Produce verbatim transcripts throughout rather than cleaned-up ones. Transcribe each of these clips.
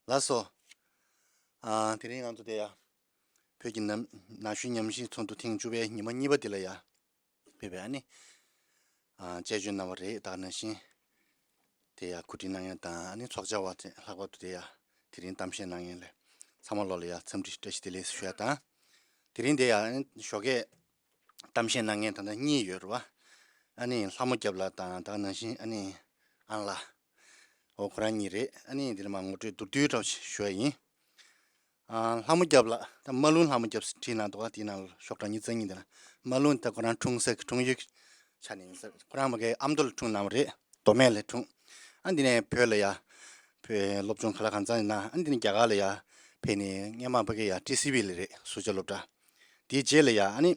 ལགས་སོ། ཨ། དེ་རིང་ང་ཚོ་དེ་ཡ། བོད་ཀྱི་ན་ན་གཞོན་ཉམས་ཞིབ་ཚོགས་འདུ་ཐེངས་བཅུ་པའི་ཉི་མ་གཉིས་པ་དེ་ལ་ཡ། ཕེབས་པའི་ཨ་ནི། ཨ། དཔྱད་བརྗོད་གནང་བ་རེད། ད་ག་ནང་བཞིན། དེ་ཡ་གོ་སྒྲིག་གནང་མཁན་དང་ཨ་ནི་ཚོགས་བཅར་བ་དེ་ལྷག་པར་དུ་དེ་ཡ། དེ་རིང་གཏམ་བཤད་གནང་མཁན་ལ། ཚང་མ་ལོ་ལ་ཡ་འཚམས་འདྲི་བཀྲ་ཤིས་བདེ་ལེགས་ཞུ་ཡ་དང་། དེ་རིང་དེ་ཡ་ཨ་ནི་ཞོགས་ཀས། གཏམ་བཤད་གནང་མཁན་ད་ལྟ་གཉིས་ཡོད་རེད་བ། ཨ་ནི་ལྷ་མོ་སྐྱབས་ལགས་དང་ད་ག་ནང་བཞིན་ཨ་ནི་ཨང་ལགས། འོ་ཁོ་རང་གཉིས་རེད། ཨ་ནི་འདི་ལ་མ་ངོ་སྤྲོད་མདོར་བསྡུས་འདྲ་ཞུ་བ་ཡིན། ཨ། ལྷ་མོ་སྐྱབས་ལགས་ད་རྨ་ལུང་ལྷ་མོ་སྐྱབས་ཟེར་བྲིས་གནང་འདུག་བ། དེའི་ནང་ལ་ཤོག་གྲངས་ཉི་ཤུ་རྩ་གཉིས་དེ་ལ་རྨ་ལུང་ད་ཁོ་རང་འཁྲུངས་ས་གི་འཁྲུངས་ཡུལ་ཆ་ནས་ཡིན་ས། ཁོ་རང་མ་གིའི་ཨ་མདོ་ལ་འཁྲུངས་གནང་བ་རེད། མདོ་སྨད་ལ་འཁྲུངས། ཨ་འདི་ནས་བོད་ལ་ཡ། བོད་སློབ་སྦྱོང་ག་ལ་གང་འཚམ་ཡིན་ན་ཨ་འདི་ནས་རྒྱ་གར་ལ་ཡ། ཕེབས་ནས་སྔན་མ་ཕ་གི་ཡ་ཊི་སི་ཝི་ལ་རེད། སུ་ཇཱ་སློབ་གྲྭ། དེའི་རྗེས་ལ་ཡ་ཨ་ནི།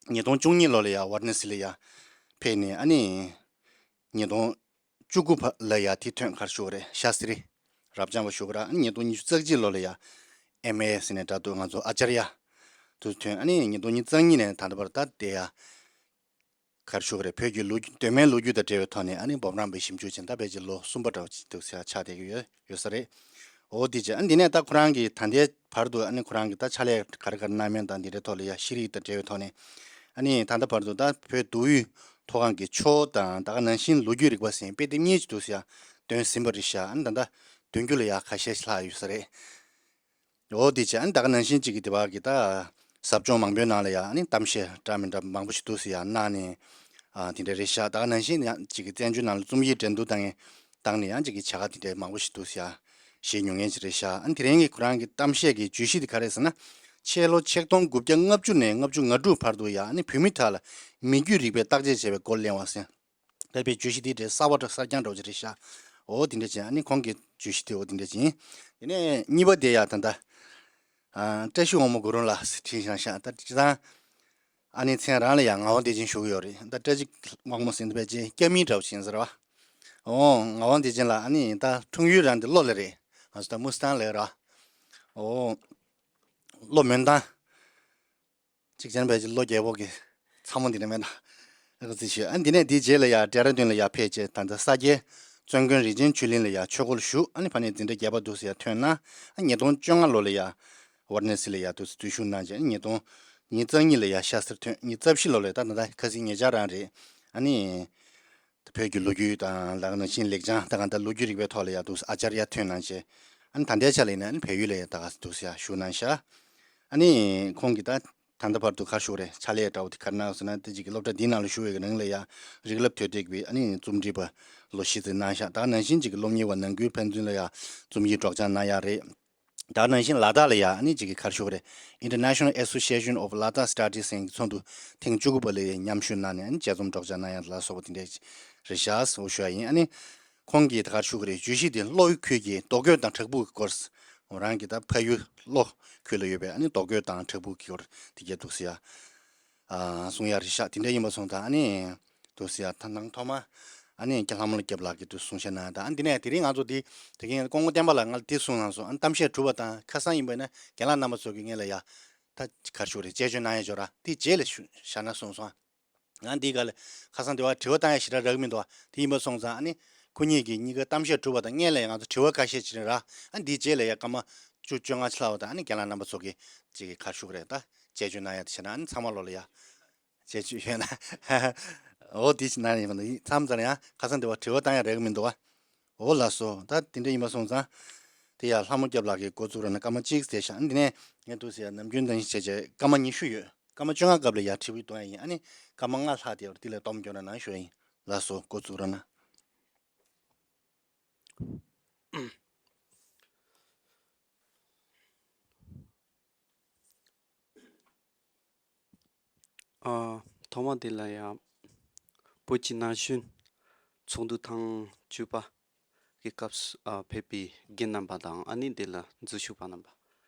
ཉིས་སྟོང་བཅུ་གཉིས་ལོ་ལ་ཡ་ཝཱ་ར་ཎ་སི་ལ་ཡ་ཕེབས་ནས་ཨ་ནི། ཉིས་སྟོང་བཅུ་དགུ་བར་ལ་ཡ་དེ་ཐོན་ག་རེ་ཞུ་དགོས་རེད། ཤཱ་སྟྲི་རབ་འབྱམས་པ་ཞུ་དགོས་རེད། ཨ་ནི་ཉིས་སྟོང་ཉི་ཤུ་རྩ་གཅིག་ལོ་ལ་ཡ་ཨེམ་ཨེ་ཟེར་ནས་འདྲ་འདུག་ང་ཚོ་ཨ་ཅཱརྱ་དུ་ཐོན། ཨ་ནི་ཉིས་སྟོང་ཉི་ཤུ་རྩ་གཉིས་ནས་ད་ལྟ་བར་ད་དེ་ཡ་ག་རེ་ཞུ་དགོས་རེད། བོད་ཀྱི་ལོ་རྒྱུས་གདོད་མའི་ལོ་རྒྱུས་དང་འབྲེལ་བའི་ཐོག་ནས་ཨ་ནི་འབུམ་རམས་པའི་ཞིབ་འཇུག་བྱས་ད་ཕལ་ཆེར་ལོ་གསུམ་པ་འདྲ་བོ་ཅིག་འདུག་ཟེར་ཆགས་བསྡད་ཀྱི་ཡོད། ཡོད་ས་རེད། འོ་དེ་བྱས་ཨ་འདི་ནས་ད་ཁོ་རང་གིས་ད་ལྟའི་བར་དུ་ཨ་ནི་ཁོ་རང་གིས་ད་ཕྱག་ལས་ག་རེ་ག་རེ་གནང་མིན་དང་འདི་འདྲའི་ཐོག་ལ་ཡ་ཤེས་རིག་དང་འབྲེལ་བའི་ཐོག་ནས། ཨ་ནི་ད་ལྟ་བར་དུ་ད་བོད་མདོ་དབུས་མཐོ་སྒང་གི་ཆུ་བོ་དང་ད་ག་ནང་བཞིན་ལོ་རྒྱུས་རིག་པ་ཟེར་དཔེ་དེབ་གཉིས་ཅིག་འདུག་ཟེར་ཡ་འདོན་ཟིན་པ་རེད་ཤག་ཨ་ནི་ད་ལྟ་འདོན་རྒྱུ་ལ་ཡ་ཁ་ཤས་ཤིག་ལྷག་ཡོད་ས་རེད། འོ་དེ་བྱས་ཨ་ནི་ད་ག་ནང་བཞིན་གཅིག་གི་དེ་བ་གི་ད་ཟབ་སྦྱོང་མང་པོའི་ནང་ལ་ཡ་ཨ་ནི་གཏམ་བཤད་འདྲ་མི་འདྲ་མང་པོ་ཞིག་འདུག་ཟེར་ཡ་གནང་ནས། ཨ་དེ་འདྲ་རེད་ཤག་ད་ག་ནང་བཞིན་ཡང་གཅིག་གི་བཙན་བྱོལ་ནང་ལ་རྩོམ་ཡིག་འགྲན་བསྡུར་བཏང་ངས་བཏང་ནས་ཡང་གཅིག་གི་བྱ་དགའ་དེ་འདྲ་མང་པོ་ཞིག་འདུག་ཟེར་ཡ་བཞེས་མྱོང་མཁན་ཅིག་རེད་ཤག་ཨ་ནི་དེ་རིང་གི་ཁོ་རང་གི་གཏམ་བཤད་ཀྱི་བརྗོད་གཞི་དེ་ག་རེ་ཟེར་ན། ཕྱི་ལོ་ཆིག་སྟོང་དགུ་བརྒྱ་ལྔ་བཅུ་ནས་ལྔ་བཅུ་ང་དྲུག་བར་དུ་ཡ་ཨ་ནི་བོད་མི་དག་ལ་མི་རྒྱུད་རིག་པའི་བརྟག་དཔྱད་བྱས་པའི་སྐོར་གླེང་བ་ཟེར། ད་དཔེ་བརྗོད་གཞི་དེ་འདྲའི་གསར་བ་འདྲ་གསར་རྐྱང་འདྲ་བོ་ཅིག་རེད་ཤག་འོ་དེ་འདྲ་ཅན་ཨ་ནི་ཁོང་གི་བརྗོད་གཞི་དེ་འོ་དེ་འདྲ་ཅན། དེ་ནས་གཉིས་པ་དེ་ཡ་ད་ལྟ། ཨ་བཀྲ་ཤིས་དབང་མོ་གུ་རུ་ལགས་བྲིས་བཞག་ཤག་ད་སྤྱིར་བཏང་ཨ་ནི་མཚན་རང་ལ་ཡ་ངག་དབང་བདེ་ཆེན་ཞུ་གི་ཡོད་རེད། ད་བཀྲ་ཤིས་དབང་མོ་ཟེར་འདི་ཕལ་ཆེར་སྐྱ་མིང་འདྲ་བོ་ཅིག་ཡིན་ས་རེད་བ། འོ་ངག་དབང་བདེ་ཆེན་ལགས་ཨ་ནི་ད་འཁྲུངས་ཡུལ་རང་འདི་ལྷོ་ལ་རེད། ང་ཚོ་ད་མུ་སི་ཐང་ལ་ར། འོ། ལྷོ་མོན་ཐང་། གཅིག་བྱས་ན་ཕལ་ཆེར་ལྷོ་རྒྱལ་པོ་གི་ཚ་མོ་འདི་འདྲ་མེད་ན། ཨ་ཙི་ཞུ་ཨ་འདི་ནས་འདིའི་རྗེས་ལ་ཡ་ཌེ་ར་ལྡུན་ལ་ཡ་ཕེབས་རྗེས་ད་ལྟ་ས་སྐྱའི་བཙོན་དགོན་རིག་ཆེན་ཆོས་གླིང་ལ་ཡ་ཆོས་སྒོར་ཞུགས། ཨ་ནི་ཕ་ནས་འཛིན་གྲྭ་བརྒྱད་པ་འདུག་སེ་ཡ་ཐོན་གནང་། ཨ་ཉིས་སྟོང་བཅོ་ལྔ་ལོ་ལ་ཡ་ཝཱ་ར་ཎ་སི་ལ་ཡ་འདུག་སེ་འཛུལ་ཞུགས་གནང་རྗེས་ཨ་ཉིས་སྟོང་ཉི་ཤུ་རྩ་གཉིས་ལ་ཡ་ཤཱ་སྟྲིར་ཐོན། ཉི་ཤུ་རྩ་བཞི་ལོ་ལ་ད་ད་ལྟ་ཁ་སང་ཉེ་ཆར་རང་རེད། ཨ་ནི། བོད་ཀྱི་ལོ་རྒྱུས་དང་ལག་ནང་བཞིན་ལེགས་བྱང་ད་གང་ལྟར་ལོ་རྒྱུས་རིག་པའི་ཐོག་ལ་ཡང་འདུག་ཨ་ཅར་ཡ་ཐོན་གནང་བྱས། ཨ་ནི་ད་ལྟའི་ཆ་ལ་ཡིན་ན་ཨ་ནི་བལ་ཡུལ་ལ་ཡང་ད་ག་འདུག་ཡ་བཞུགས་གནང་ཤག་ཨ་ནི་ཁོང་གིས་ད་ད་ལྟ་བར་དུ་ག་རེ་ཞུ་དགོས་རེད། ཕྱག་ལས་འདྲ་བོ་དེ་ག་རེ་གནང་ཡོད་ཟེར་ན་དེ་གཅིག་གི་སློབ་གྲྭ་འདིའི་ནང་ལ་བཞུགས་པའི་རིང་ལ་ཡང་རིགས་རླབས་མཐོ་གྲས་ཀྱི་ཨ་ནི་རྩོམ་སྒྲིག་པ་ལོ་བཞི་ཙམ་གནང་ཤག་ད་ག་ནང་བཞིན་གཅིག་གི་སློབ་གཉེར་བ་ནང་ཁུལ་ཕན་ཚུན་ལ་ཡང་རྩོམ་ཡིག་སྒྲོག་སྦྱང་གནང་ཡག་རེད། ད་ག་ནང་བཞིན་ལ་དྭགས་ལ་ཡ་ཨ་ནི་གཅིག་གི་ག་རེ་ཞུ་དགོས་རེད། International Association of Ladakh Studies ཟེར་མཁན་གྱི་ཚོགས་འདུ་ཐེངས་བཅུ་དགུ་པ་ལ་ཡ་མཉམ་ཞུགས་གནང་ནས་ཨ་ནི་དཔྱད་རྩོམ་སྒྲོག་སྦྱང་གནང་ཡག་ལ་སོགས་པ་དེ་འདྲ་རེད་ཤག་ཟེར་ཞུ་ཡ་ཡིན། ཨ་ནི་ཁོང་གིས་ད་ག་རེ་ཞུ་དགོས་རེད། བརྗོད་གཞི་དེ་གློ་ཁུལ་གྱི་རྡོ་བརྐོས་དང་བྲག་ཕུག་གི་སྐོར། རང་གི་ད་ཕ་ཡུལ་གློ་ཁུལ་ལ་ཡོད་པའི་ཨ་ནི་རྡོ་བརྐོས་དང་བྲག་ཕུག་གི་སྐོར་དེ་གས་འདུག་ཟེར་ཡ། ཨ་གསུང་ཡ་རེད་ཤག་དེ་འདྲ་ཡིན་པ་སོང་ཙང་ཨ་ནི་འདུག་ཟེར་ཡ། ད་ནང་ཐོག་མ་ཨ་ནི་སྐྱ་ལྷ་མོ་ལ་སྐྱབས་ལགས་ཀྱིས་འདུག་གསུང་བཤད་གནང་ཡ། ད་ཨ་འདི་ནས་དེ་རིང་ང་ཚོ་འདི་དེ་གིན་སྐུ་ངོ་བསྟན་པ་ལགས་ང་ལ་འདི་གསུངས་གནང་སོང་། ཨ་གཏམ་བཤད་གྲུབ་པ་དང་ཁ་སང་ཡིན་པ་ན་རྒན་ལགས་རྣམ་པ་ཚོ་གིས་ངེད་ལ་ཡ་ད་ག་རེ་ཞུ་དགོས་རེད། དཔྱད་བརྗོད་གནང་ཡ་འབྱོར་ར་དེ་རྗེས་ལ་ཞུ་བཞག་ན་གསུངས་སོང་། ང་འདི་ག་ལ་ཁ་སང་དེ་བ་དྲི་བ་བཏང་ཡ་ཞེ་དྲག་རག་གི་མི་འདུག་བ། དེ་ཡིན་པ་སོང་ཙང་ཨ་ནི་ཁོ་གཉིས་ཀྱིས་གཉིས་ཀ་གཏམ་བཤད་གྲུབ་པ་དང་སྔོན་ལ་ཡ་ང་ཚོ་དྲི་བ་ཁ་ཤས་ཅིག་རེད་ར། ཨ་འདིའི་རྗེས་ལ་ཡ་སྐར་མ་བཅུ་བཅོ་ལྔ་ཅིག་ལྷག་པ་དང་ཨ་ནི་རྒན་ལགས་རྣམ་པ་ཚོ་གིས་ཅིག་གི་ག་རེ་ཞུ་དགོས་རེད། ད་དཔྱད་བརྗོད་གནང་ཡ་དེ་བྱས་ན་ཨ་ནི་ཚང་མ་ལོ་ལ་ཡ། བྱས་ཆོས་ཡོད་ན། འོ་དེ་ཕྱི་ནང་ཡིན་པ་འདི་མཚམས་ཙམ་ཡང་ཁ་སང་དེ་བ་དྲི་བ་བཏང་ཡ་རག་གི་མི་འདུག་བ། འོ་ལགས་སོ། ད་དེ་འདྲ་ཡིན་པ་སོང་ཙང་། དེ་ཡ་ལྷ་མོ་སྐྱབས་ལགས་ཀྱིས་འགོ་བཙུགས་རོགས་གནང་། སྐར་མ་གཅིག་ཙམ་བཞག་ཨ་ནི་དེ་ནས་ངས་འདུག་ཟེར་ཡ་ནམ་རྒྱུན་ནང་བཞིན་བྱས་བྱས་སྐར་མ་ཉི་ཤུ་ཡོད། སྐར་མ་བཅོ་ལྔ་སྐབས་ལ་ཡ་དྲི་བ་གཏོང་ཡ་ཡིན། ཨ་ནི་སྐར་མ་ལྔ་ལྷག་དེ་བར་དེ་ལ་སྡོམ་རྒྱོབ་རོགས་གནང་ཞུ་ཡ་ཡིན། ལགས་སོ། འགོ་བཙུགས་རོགས་གནང་། ཨ། ཐོག་མ་དེ་ལ་ཡང་བོད་ཀྱི་ན་གཞོན་ཚོགས་འདུ་ཐེངས་བཅུ་པ་གི་སྐབས་སུ་ཨ་ཕེབས་པའི་རྒན་རྣམ་པ་དང་ཨ་ནི་དེ་ལ་འཛུལ་ཞུགས་པ་རྣམ་པ།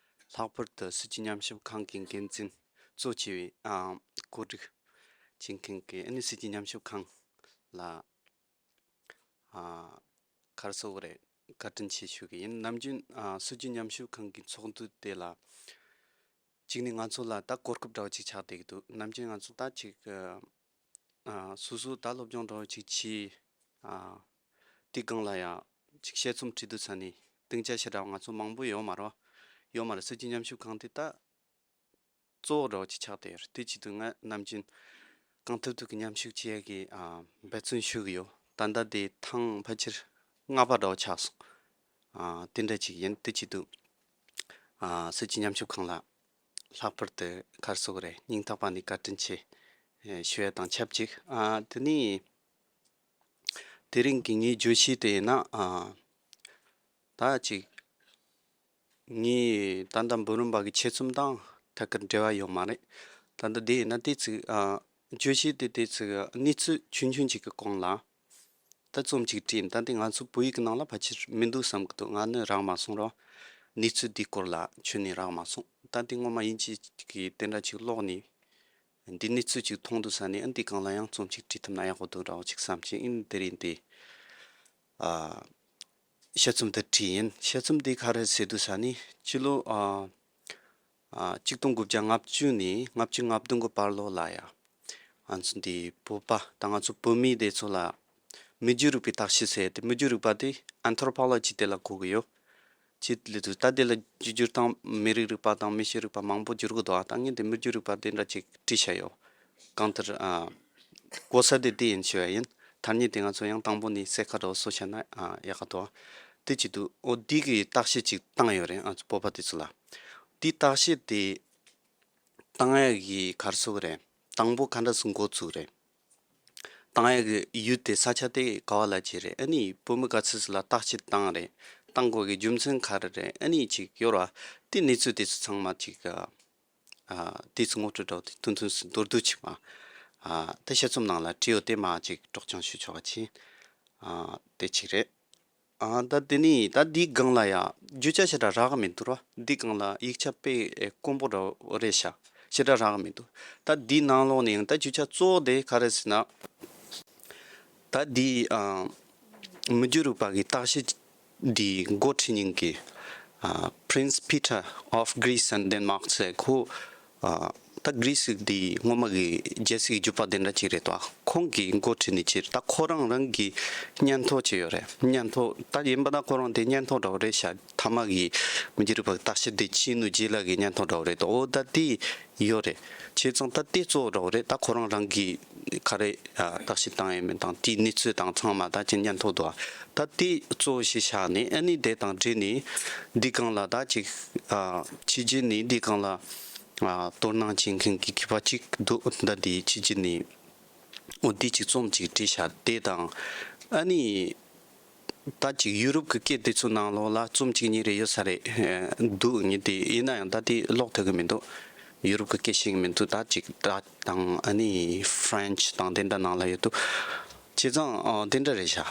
ལྷག་པར་དུ་སྲིད་བྱུས་ཉམས་ཞིབ་ཁང་གི་འགན་འཛིན་གཙོ་བྱས་པའི་ཨ་གོ་སྒྲིག་བྱེད་མཁན་གྱི་ཨ་ནི་སྲིད་བྱུས་ཉམས་ཞིབ་ཁང་ལ་ཨ་ག་རེ་ཟེར་དགོས་རེད། བཀའ་དྲིན་ཆེ་ཞུ་གི་ཡིན། ནམ་རྒྱུན་ཨ་སྲིད་བྱུས་ཉམས་ཞིབ་ཁང་གི་ཚོགས་འདུ་དེ་ལ་གཅིག་ནས་ང་ཚོ་ལ་ད་གོ་སྐབས་འདྲ་བོ་ཅིག་ཆགས་བསྡད་ཀྱི་འདུག་ནམ་རྒྱུན་ང་ཚོ་ད་ཅིག་ཨ་སོ་སོ་ད་སློབ་སྦྱོང་འདྲ་བོ་ཅིག་བྱས། ཨ་དེའི་སྒང་ལ་ཡང་ཅིག་དཔྱད་རྩོམ་བྲིས་དུས་ཙ་ནས་ སྡིངས་ཆ་ཞེ་དྲག་ང་ཚོ་མང་པོ་ཡོད་མ་རེད་བ། ཡོད་མ་རེད། སྲིད་སྤྱི་ཉམས་ཞིབ་ཁང་དེ་ད་གཙོ་བོ་འདྲ་བོ་ཅིག་ཆགས་བསྡད་ཡོད་རེད། དེ་བྱེད་དུས་ང་ནམ་རྒྱུན་གང་ཐུབ་ཐུབ་ཀྱིས་ཉམས་ཞིབ་བྱེད་ཡག་གི་ཨ་འབད་བརྩོན་ཞུ་གི་ཡོད། ད་ལྟ་དེ་ཐེངས་ཕལ་ཆེར་ལྔ་པ་འདྲ་བོ་ཆགས་སོང་། ཨ་དེ་འདྲ་ཅིག་ཡིན། དེ་བྱེད་དུས་ཨ་སྲིད་སྤྱི་ཉམས་ཞིབ་ཁང་ལ་ལྷག་པར་དུ་ག་རེ་ཟེར་དགོས་རེད། སྙིང་ཐག་པ་ནས་བཀའ་དྲིན་ཆེ་ཞུ་ཡ་དང་ཆབས་ཅིག་ཨ་དེ་ནས་དེ་རིང་གི་ངའི་བརྗོད་གཞི་དེ་ཡིན་ན། ཨ་ད་ཅིག་ངས་ད་ལྟ་འབུམ་རམས་པ་གི་ཆེད་རྩོམ་དང་ཐད་ཀར་འབྲེལ་བ་ཡོད་མ་རེད། ད་ལྟ་དེ་ཡིན་ན་དེ་ཚིག་ཨ་བརྗོད་གཞི་དེ་དེ་ཚིག་གནས་ཚུལ་ཆུང་ཆུང་ཅིག་གི་གོང་ལ་ད་རྩོམ་ཅིག་བྲིས་ཡིན། ད་དེ་ང་ཚོ་བོད་ཡིག་གི་ནང་ལ་ཕལ་ཆེར་མི་འདུག་བསམ་གི་འདུག་ང་ནི་རག་མ་སོང་རོགས། གནས་ཚུལ་འདིའི་སྐོར་ལ་ཁྱོན་ནས་རག་མ་སོང་། ད་དེ་ངོ་མ་ཡིན་གཅིག་གི་དེ་འདྲ་ཅིག་ཀློག་ནས། འདི་ནས་ཚུལ་ཅིག་མཐོང་འདུག་ས་ནས། ཨ་འདི་སྒང་ལ་ཡང་རྩོམ་ཅིག་བྲིས་ཐུབ་ན་ཡག་པོ་འདུག་འདྲ་བོ་ཅིག་བསམ་གྱིན་ཨིན། དེ་རིང་འདི་ཨ་དཔྱད་རྩོམ་འདི་བྲིས་ཡིན། དཔྱད་རྩོམ་འདི་ག་རེ་ཟེར་འདུག་ས་ནས་སྤྱི་ལོ་ཨ་ཨ་གཅིག་སྟོང་དགུ་བརྒྱ་ལྔ་བཅུ་ནས་ལྔ་བཅུ་ང་བདུན་གི་བར་ལོ་ལ་ཡ། ང་ཚོ་འདི་བོད་པ་དང་ང་ཚོ་བོད་མི་དེ་ཚོ་ལ་མི་རྒྱུད་རིག་པའི་བརྟག་དཔྱད་ཟེར་ཏེ། མི་རྒྱུད་རིག་པ་དེ་Anthropology་དེ་ལ་གོ་གི་ཡོད། ཅིག་ལས་དུས་ད་དེ་ལ་བསྒྱུར་སྟངས་མི་རིགས་རིག་པ་དང་མི་ཆོས་རིག་པ་མང་པོ་བསྒྱུར་གི་འདུག་ཨ་ད་ངས་དེ་མི་རྒྱུད་རིག་པ་དེ་འདྲ་ཅིག་བྲིས་བཞག་ཡོད། གང་ལྟར་ཨ་གོ་ས་དེ་དེ་ཡིན་ཞུ་བ་ཡིན། ཐ་སྙད་དེ་ང་ཚོ་ཡང་དང་པོ་ནས་གསལ་ཁ་འདྲ་བོ་བཟོ་བྱས་ན་ཨ་ཡག་ག་འདུག་དེ་བྱེད་དུས་ཨོ་འདི་གི་བརྟག་དཔྱད་ཅིག་བཏང་ཡོད་རེད། ང་ཚོ་བོད་པ་དེ་ཚོ་ལ་དེ་བརྟག་དཔྱད་དེ་བཏང་ཡག་གི་ག་རེ་ཟེར་དགོས་རེད། དང་པོ་ག་འདྲ་སེ་འགོ་བཙུགས་རེད། བཏང་ཡག་གི་ཡུལ་དེ་ས་ཆ་དེ་ག་བ་ལ་བྱས་རེད། ཨ་ནི་བོད་མི་ག་ཚོད་ཙམ་ལ་བརྟག་དཔྱད་བཏང་རེད། བཏང་དགོས་ཀྱི་རྒྱུ་མཚན་ག་རེ་རེད། ཨ་ནི་ཅིག་ཡོད་ར། དེ་གནས་ཚུལ་དེ་ཚོ་ཚང་མ་ཅིག་ཨ་དེ་ཚོ་ངོ་སྤྲོད་འདྲ་བོ་དེ་ཐུང་ཐུང་སེ་མདོར་བསྡུས་ཅིག་མ་ཨ་དེ་དཔྱད་རྩོམ་ནང་ལ་བྲིས་ཡོད། དེ་མ་ཅིག་སྒྲོག་སྦྱང་ཞུ་ཆོག་ག་ཅིག་ཨ་དེ་ཅིག་རེད། ཨ་ད་དེ་ནི་ད་འདིའི་སྒང་ལ་ཡང་བརྗོད་བྱ་ཞེ་དྲག་རག་གི་མི་འདུག་ར། འདིའི་སྒང་ལ་ཡིག་ཆ་དཔེ་དཀོན་པོ་འདྲ་བོ་རེད་ཤག་ཞེ་དྲག་རག་གི་མི་འདུག་ད་འདིའི་ནང་ལོགས་ནས་ཡང་ད་བརྗོད་བྱ་གཙོ་བོ་དེ་ག་རེ་ཟེར་ན། ད་འདི་ཨ་མི་རྒྱུད་རིག་པ་གི་བརྟག་དཔྱད་འདི་འགོ་ཁྲིད་མཁན་གྱི་ཨ་Prince Peter of Greece and Denmark ཟེར། ཁོ་ཨ་ད་གྷི་རི་སི་འདི་སྔོན་མ་གི་རྒྱལ་སྲིད་ཀྱི་རྒྱུད་པ་དེ་འདྲ་ཅིག་རེད་དོ། ཁོང་གིས་འགོ་ཁྲིད་ནས་ཅིག་ད་ཁོ་རང་རང་གི་སྙན་ཐོ་ཅིག་ཡོད་རེད། སྙན་ཐོ་ད་ཡིན་པ་ན་ཁོ་རང་དེ་སྙན་ཐོ་འདྲ་བོ་རེད་ཤག་མཐའ་མ་གི་མི་རྒྱུད་རིག་པ་གི་བརྟག་དཔྱད་དེ་བྱས་ནུས་རྗེས་ལ་གི་སྙན་ཐོ་འདྲ་བོ་རེད་དོ། ཨོ་ད་དེ་ཡོད་རེད། བྱས་ཙང་ད་དེ་གཙོ་བོ་འདྲ་བོ་རེད། ད་ཁོ་རང་རང་གི་ག་རེ་ཨ་བརྟག་དཔྱད་བཏང་ཡོད་མེད་དང་དེའི་གནས་ཚུལ་དང་ཚང་མ་ད་ཅིག་སྙན་ཐོ་འདུག་ད་དེ་གཙོ་བོ་ཞིག་བཞག་ནས་ཨ་ནི་དེ་དང་འབྲེལ་ནས་འདི་སྒང་ལ་ད་ཅིག་ཨ་ཕྱི་རྒྱལ་ནས་འདི་སྒང་ལ་ཨ་དོ་སྣང་བྱེད་མཁན་གྱི་མཁས་པ་གཅིག་འདུག་ད་འདི་ཕྱི་རྒྱལ་ནས་འོ་འདི་ཅིག་རྩོམ་ཅིག་བྲིས་བཞག་དེ་དང་ཨ་ནི། ད་ཅིག་ཡུ་རོབ་ཀྱི་སྐད་དེ་ཚོ་ནང་ལོགས་ལ་རྩོམ་གཅིག་གཉིས་རེ་ཡོད་ས་རེད་འདུག་ངས་དེ་ཡིན་ན་ཡང་ད་དེ་ཀློག་ཐུབ་ཀྱི་མི་འདུག་ཡུ་རོབ་ཀྱི་སྐད་ཤེས་ཀྱི་མི་འདུག་ད་ཅིག་ཌ་ཅི་དང་ཨ་ནི་ཧྥ་རན་ཆི་དང་དེ་འདྲ་ནང་ལ་ཡོད་འདུག་བྱས་ཙང་ཨ་དེ་འདྲ་རེད་ཤག་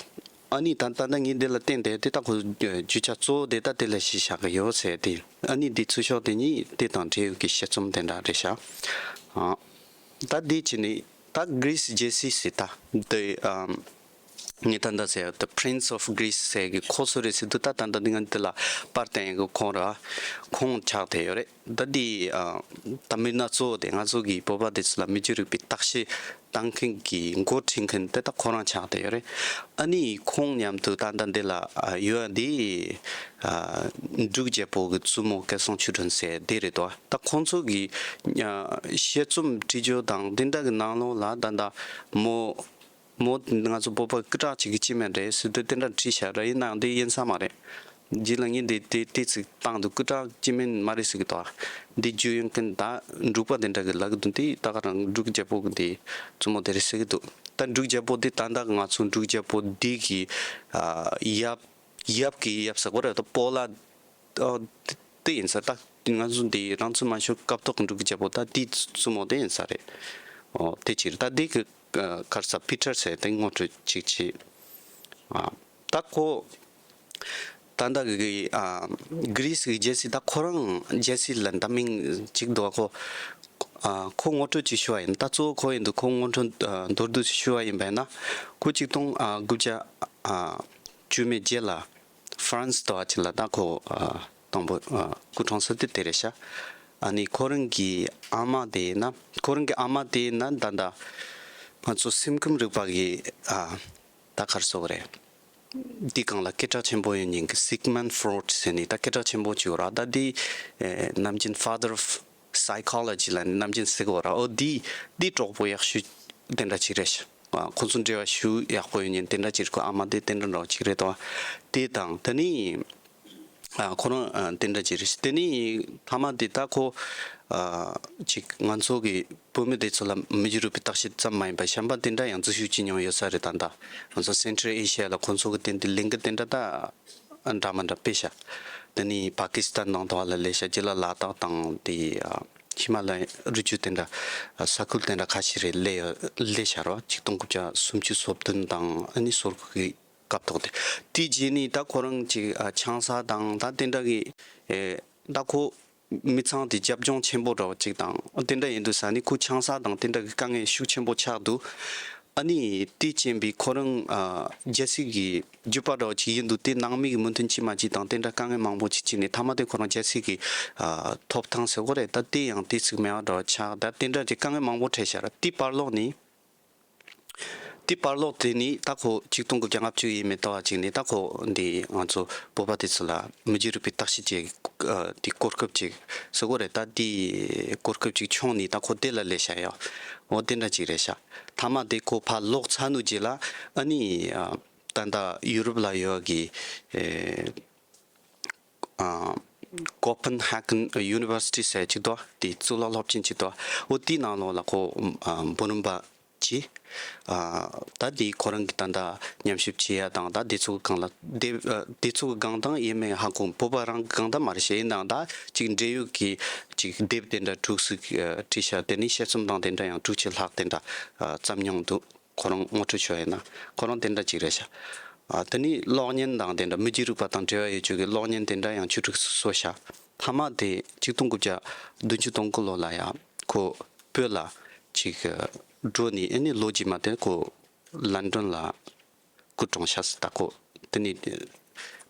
ཨ་ནི་ད་ད་ལྟ་ངས་འདི་ལ་བསྟན་ཏེ་དེ་ད་ཁོ་བརྗོད་བྱ་གཙོ་བོ་དེ་ད་དེ་ལ་གཞི་བཞག་གི་ཡོད་ཟེར་དེ། ཨ་ནི་འདི་ཚུར་ཤོག་དེ་གཉིས་དེ་དང་འབྲེལ་ཡོད་ཀྱི་དཔྱད་རྩོམ་དེ་འདྲ་རེད་ཤག་ཨ་ད་འདི་བྱས་ནས་ད་གྷི་རི་སི་རྒྱལ་སྲིད་ཟེར་ད་དེ་ཨམ། ངས་ད་ལྟ་ཟེར་The Prince of Greece ཟེར་གི་ཁོ་སུ་རེད་ཟེར་དུས་ད་ད་ལྟ་འདི་ང་འདི་ལ་པར་བསྟན་ཡོད་གི་ཁོང་ར། ཁོང་ཆགས་བསྡད་ཡོད་རེད། ད་འདི་ཨ་ད་མི་སྣ་གཙོ་བོ་དེ་ང་ཚོ་གི་བོད་པ་དེ་ཚོ་ལ་མི་རྒྱུད་རིག་པའི་བརྟག་དཔྱད་བཏང་མཁན་གྱི་འགོ་ཁྲིད་མཁན་དེ་ད་ཁོ་རང་ཆགས་བསྡད་ཡོད་རེད། ཨ་ནི་ཁོང་མཉམ་དུ་ད་ལྟ་འདི་ལ་ཨ་ཡོད་འདི་ཨ་འབྲུག་རྒྱལ་པོ་གི་བཙུན་མོ་སྐལ་བཟང་ཆོས་སྒྲོན་ཟེར་དེ་རེད་དོ། ད་ཁོང་ཚོ་གི་ཨ་དཔྱད་རྩོམ་བྲིས་རྒྱུ་དང་དེ་འདྲ་གི་ནང་ལོགས་ལ་ད་ལྟ་མོ། མོ་ང་ཚོ་བོད་པ་སྐུ་དྲག་ཅིག་གི་སྐྱེ་དམན་རེད་ཟེར་དུས་དེ་འདྲ་བྲིས་བཞག་ར། ཡིན་ནའང་དེ་ཡིན་ས་མ་རེད། རྗེས་ལ་ངས་དེ་དེ་དེ་ཚིག་བཏང་འདུག་སྐུ་དྲག་སྐྱེ་དམན་མ་རེད་ཟེར་གི་འདུག་དེ་རྒྱུས་ཡོད་མཁན་ད་འབྲུག་པ་དེ་འདྲ་གི་ལབ་གི་འདུག་དེ་ད་ག་རང་འབྲུག་རྒྱལ་པོ་གི་དེ་བཙུན་མོ་དེ་རེད་ཟེར་གི་འདུག་ད་འབྲུག་རྒྱལ་པོ་དེ་ད་ལྟ་ང་ཚོ་འབྲུག་རྒྱལ་པོ་འདི་གི་ཨ་ཡབ་ཡབ་ཀྱི་ཡབ་ཟེར་དགོས་རེད་ད། སྤོ་ལགས། ཨོ། དེ་དེ་ཡིན་ས་ད། ང་ཚོ་འདི་རང་ཚོ་མ་ཤོར་སྐབས་ཐོག་གི་འབྲུག་རྒྱལ་པོ་ད་དེའི་བཙུན་མོ་དེ་ཡིན་ས་རེད། ཨོ་དེ་ཕྱིར་ད་དེ་གི་ཨ་ག་རེ་ཟེར་པི་ཊར་ཟེར་དེ་ངོ་སྤྲོད་ཅིག་བྱེད། ཨ་ད་ཁོ་ད་ལྟ་གི་ཨ་གྷི་རི་སི་གི་རྒྱལ་སྲིད་ད་ཁོ་རང་རྒྱལ་སྲིད་ལ་འདྲ་མིན་ཅིག་འདུག་ཁོ་ཨ་ཁོ་ངོ་སྤྲོད་ཅིག་ཞུ་བ་ཡིན། ད་གཙོ་བོ་ཁོ་ཡིན་འདུག་ཁོ་ངོ་སྤྲོད་ཨ་མདོར་བསྡུས་ཅིག་ཞུ་བ་ཡིན་པས་ན། ཁོ་གཅིག་སྟོང་ཨ་དགུ་བརྒྱ་ཨ་བཅུ་མེད་བརྒྱད་ལ་ཧྥ་རན་སི་དུ་ཨ་ཅི་ལ་ད་ཁོ་ཨ་དང་པོ་ཨ་སྐུ་གྲོངས་ས་དེ་དེ་རེད་ཤག་ཨ་ནི་ཁོ་རང་གི་ཨ་མ་དེ་ཡིན་ན་ཁོ་རང་གི་ཨ་མ་དེ་ཡིན་ན་ད་ད་ང་ཚོ་སེམས་ཁམས་རིག་པ་གི་ཨ་ད་ག་རེ་ཟེར་དགོས་རེད། འདི་སྒང་ལ་སྐད་གྲགས་ཆེན་པོ་ཡོད་མཁན་གྱི་Sigmund Freud ཟེར་ནི་ད་སྐད་གྲགས་ཆེན་པོ་ཅིག་ཡོད་ར། ད་འདི་ནམ་རྒྱུན་Father of Psychology ལ་ནི་ནམ་རྒྱུན་ཟེར་གི་ཡོད་ར། འོ་འདི་འདི་གྲོགས་པོ་ཡག་ཤོས་དེ་འདྲ་ཅིག་རེད་ཤག་ཁོང་ཚོ་འབྲེལ་བ་ཞུ་ཡག་པོ་ཡོད་མཁན་དེ་འདྲ་ཅིག་རེད། ཁོ་ཨ་མ་དེ་དེ་འདྲ་འདྲ་བོ་ཅིག་རེད་དོ། དེ་དང་དེ་ནི། ཨ་ཁོ་རང་ཨ་དེ་འདྲ་ཅིག་རེད། དེ་ནི་མཐའ་མ་དེ་ད་ཁོ་ཨ་ཅིག་ང་ཚོ་གི་བོད་མི་དེ་ཚོ་ལ་མི་རྒྱུད་རིག་པའི་བརྟག་དཔྱད་ཙམ་མ་ཡིན་པར་གཞན་པ་དེ་འདྲ་ཡང་འཛུལ་ཞུགས་བྱེད་མྱོང་ཡོད་ས་རེད། ད་ལྟ་ང་ཚོ་Central Asia ལ་ཁོང་ཚོ་གི་དེ་འདི་ལས་འགུལ་དེ་འདྲ་ད་འདྲ་མི་འདྲ་སྤེལ་ཤག་དེ་ནི་པ་ཀི་སི་ཐན་ནང་དུ་ལ་ལས་ཤག་རྗེས་ལ་ལ་དྭགས་དང་དེ་ཨ་ཧི་མ་ལ་ཡའི་རི་རྒྱུད་དེ་འདྲ་ས་ཁུལ་དེ་འདྲ་ཁ་ཤས་རེད་ལས་ལས་ཤག་རོ། ཆིག་སྟོང་དགུ་བརྒྱ་སུམ་ཅུ་སོ་བདུན་དང་ཨ་ནི་སོ་དགུ་གི་སྐབས་ཐོག་དེ། དེ་རྗེས་ནས་ད་ཁོ་རང་ཅིག་ཨ་ཆང་ས་དང་ད་དེ་འདྲ་གི་ཨེ་ད་ཁོ་མི་ཚང་དེ་རྒྱབ་ལྗོངས་ཆེན་པོ་འདྲ་བོ་ཅིག་དང་དེ་འདྲ་ཡིན་དུས་ས་ནི་ཁོ་ཆང་ས་དང་དེ་འདྲ་གི་དཀའ་ངལ་ཤུགས་ཆེན་པོ་ཆགས་འདུག་ཨ་ནི་དེ་རྐྱེན་པས་ཁོ་རང་ཨ་རྒྱལ་སྲིད་ཀྱི་རྒྱུད་པ་འདྲ་བོ་ཅིག་ཡིན་འདུག་དེ་ནང་མི་གི་མོས་མཐུན་ཅིག་མ་ཅིག་དང་དེ་འདྲ་དཀའ་ངལ་མང་པོ་ཅིག་བྱས་ནས་མཐའ་མ་དེ་ཁོ་རང་རྒྱལ་སྲིད་ཀྱི་ཨ་ཐོབ་ཐང་ཟེར་དགོས་རེད། ད་དེ་ཡང་དེ་ཚིག་མེད་པ་འདྲ་བོ་ཆགས། ད་དེ་འདྲ་ཅིག་དཀའ་ངལ་མང་པོ་འཕྲད་ཤག་ར། དེ་བར་ལོག་ནས། དེ་བར་ལོག་དེ་ནི་ད་ཁོ་ཆིག་སྟོང་དགུ་བརྒྱ་ལྔ་བཅུ་ཡས་མས་ཟླ་བ་གཅིག་ནས་ད་ཁོ་འདི་ང་ཚོ་བོད་པ་དེ་ཚོ་ལ་མི་རྒྱུད་རིག་པའི་བརྟག་དཔྱད་ཅིག་ཨ་དེ་གོ་སྐབས་ཅིག་ཟེར་དགོས་རེད། ད་དེ་གོ་སྐབས་ཅིག་བྱུང་ནས་ད་ཁོ་དེ་ལ་སླེབས་ཤག་ཡ། འོ་དེ་འདྲ་ཅིག་རེད་ཤག་མཐའ་མ་དེ་ཁོ་ཕར་ལོག་ཚར་ནུས་རྗེས་ལ་ཨ་ནི་ཨ་ད་ལྟ་ཡུ་རོབ་ལ་ཡོད་གི་ཨེ། ཨ་Copenhagen University ཟེར་ཅིག་འདུག་དེ་གཙུག་ལག་སློབ་ཆེན་ཅིག་འདུག་འོ་དེའི་ནང་ལོགས་ལ་ཁོ་ཨ་འབུམ་རམས་པ་བྱས། ཨ་ད་དེ་ཁོ་རང་གི་ད་ལྟ་ཉམས་ཞིབ་བྱེད་ཡ་དང་ད་དེ་ཚོ་གི་སྒང་ལ་དེ་ཨ་དེ་ཚོ་གི་སྒང་དང་ཡས་མས་ཧ་གོ་བོད་པ་རང་གི་སྒང་ད་མ་རེད་ཤག་ཡིན་ནའང་ད་ཅིག་འབྲེལ་ཡོད་ཀྱི་ཅིག་དེབ་དེ་འདྲ་དྲུག་ཅིག་ཨ་བྲིས་ཤག་དེ་ནས་དཔྱད་རྩོམ་དང་དེ་འདྲ་ཡང་དྲུག་ཅུ་ལྷག་དེ་འདྲ་ཨ་བརྩམས་མྱོང་འདུག་ཁོ་རང་ངོ་སྤྲོད་ཞུ་ཡ་ཡིན་ན་ཁོ་རང་དེ་འདྲ་ཅིག་རེད་ཤག་ཨ་དེ་ནས་གློག་བརྙན་དང་དེ་འདྲ་མི་རྒྱུད་རིག་པ་དང་འབྲེལ་བ་ཡོད་ཆོག་གི་གློག་བརྙན་དེ་འདྲ་ཡང་བཅུ་དྲུག་བཟོས་ཤག་མཐའ་མ་དེ་ཆིག་སྟོང་དགུ་བརྒྱ་བདུན་ཅུ་དོན་དགུ་ལོ་ལ་ཡང་ཁོ་བོད་ལ་ཅིག་འགྲོ་ནས་ཨ་ནི་ལོ་རྗེས་མ་དེ་ཁོ་ལན་ཀྲན་ལ་སྐུ་གྲོངས་ཤག་ད་ཁོ་དེ་ནས་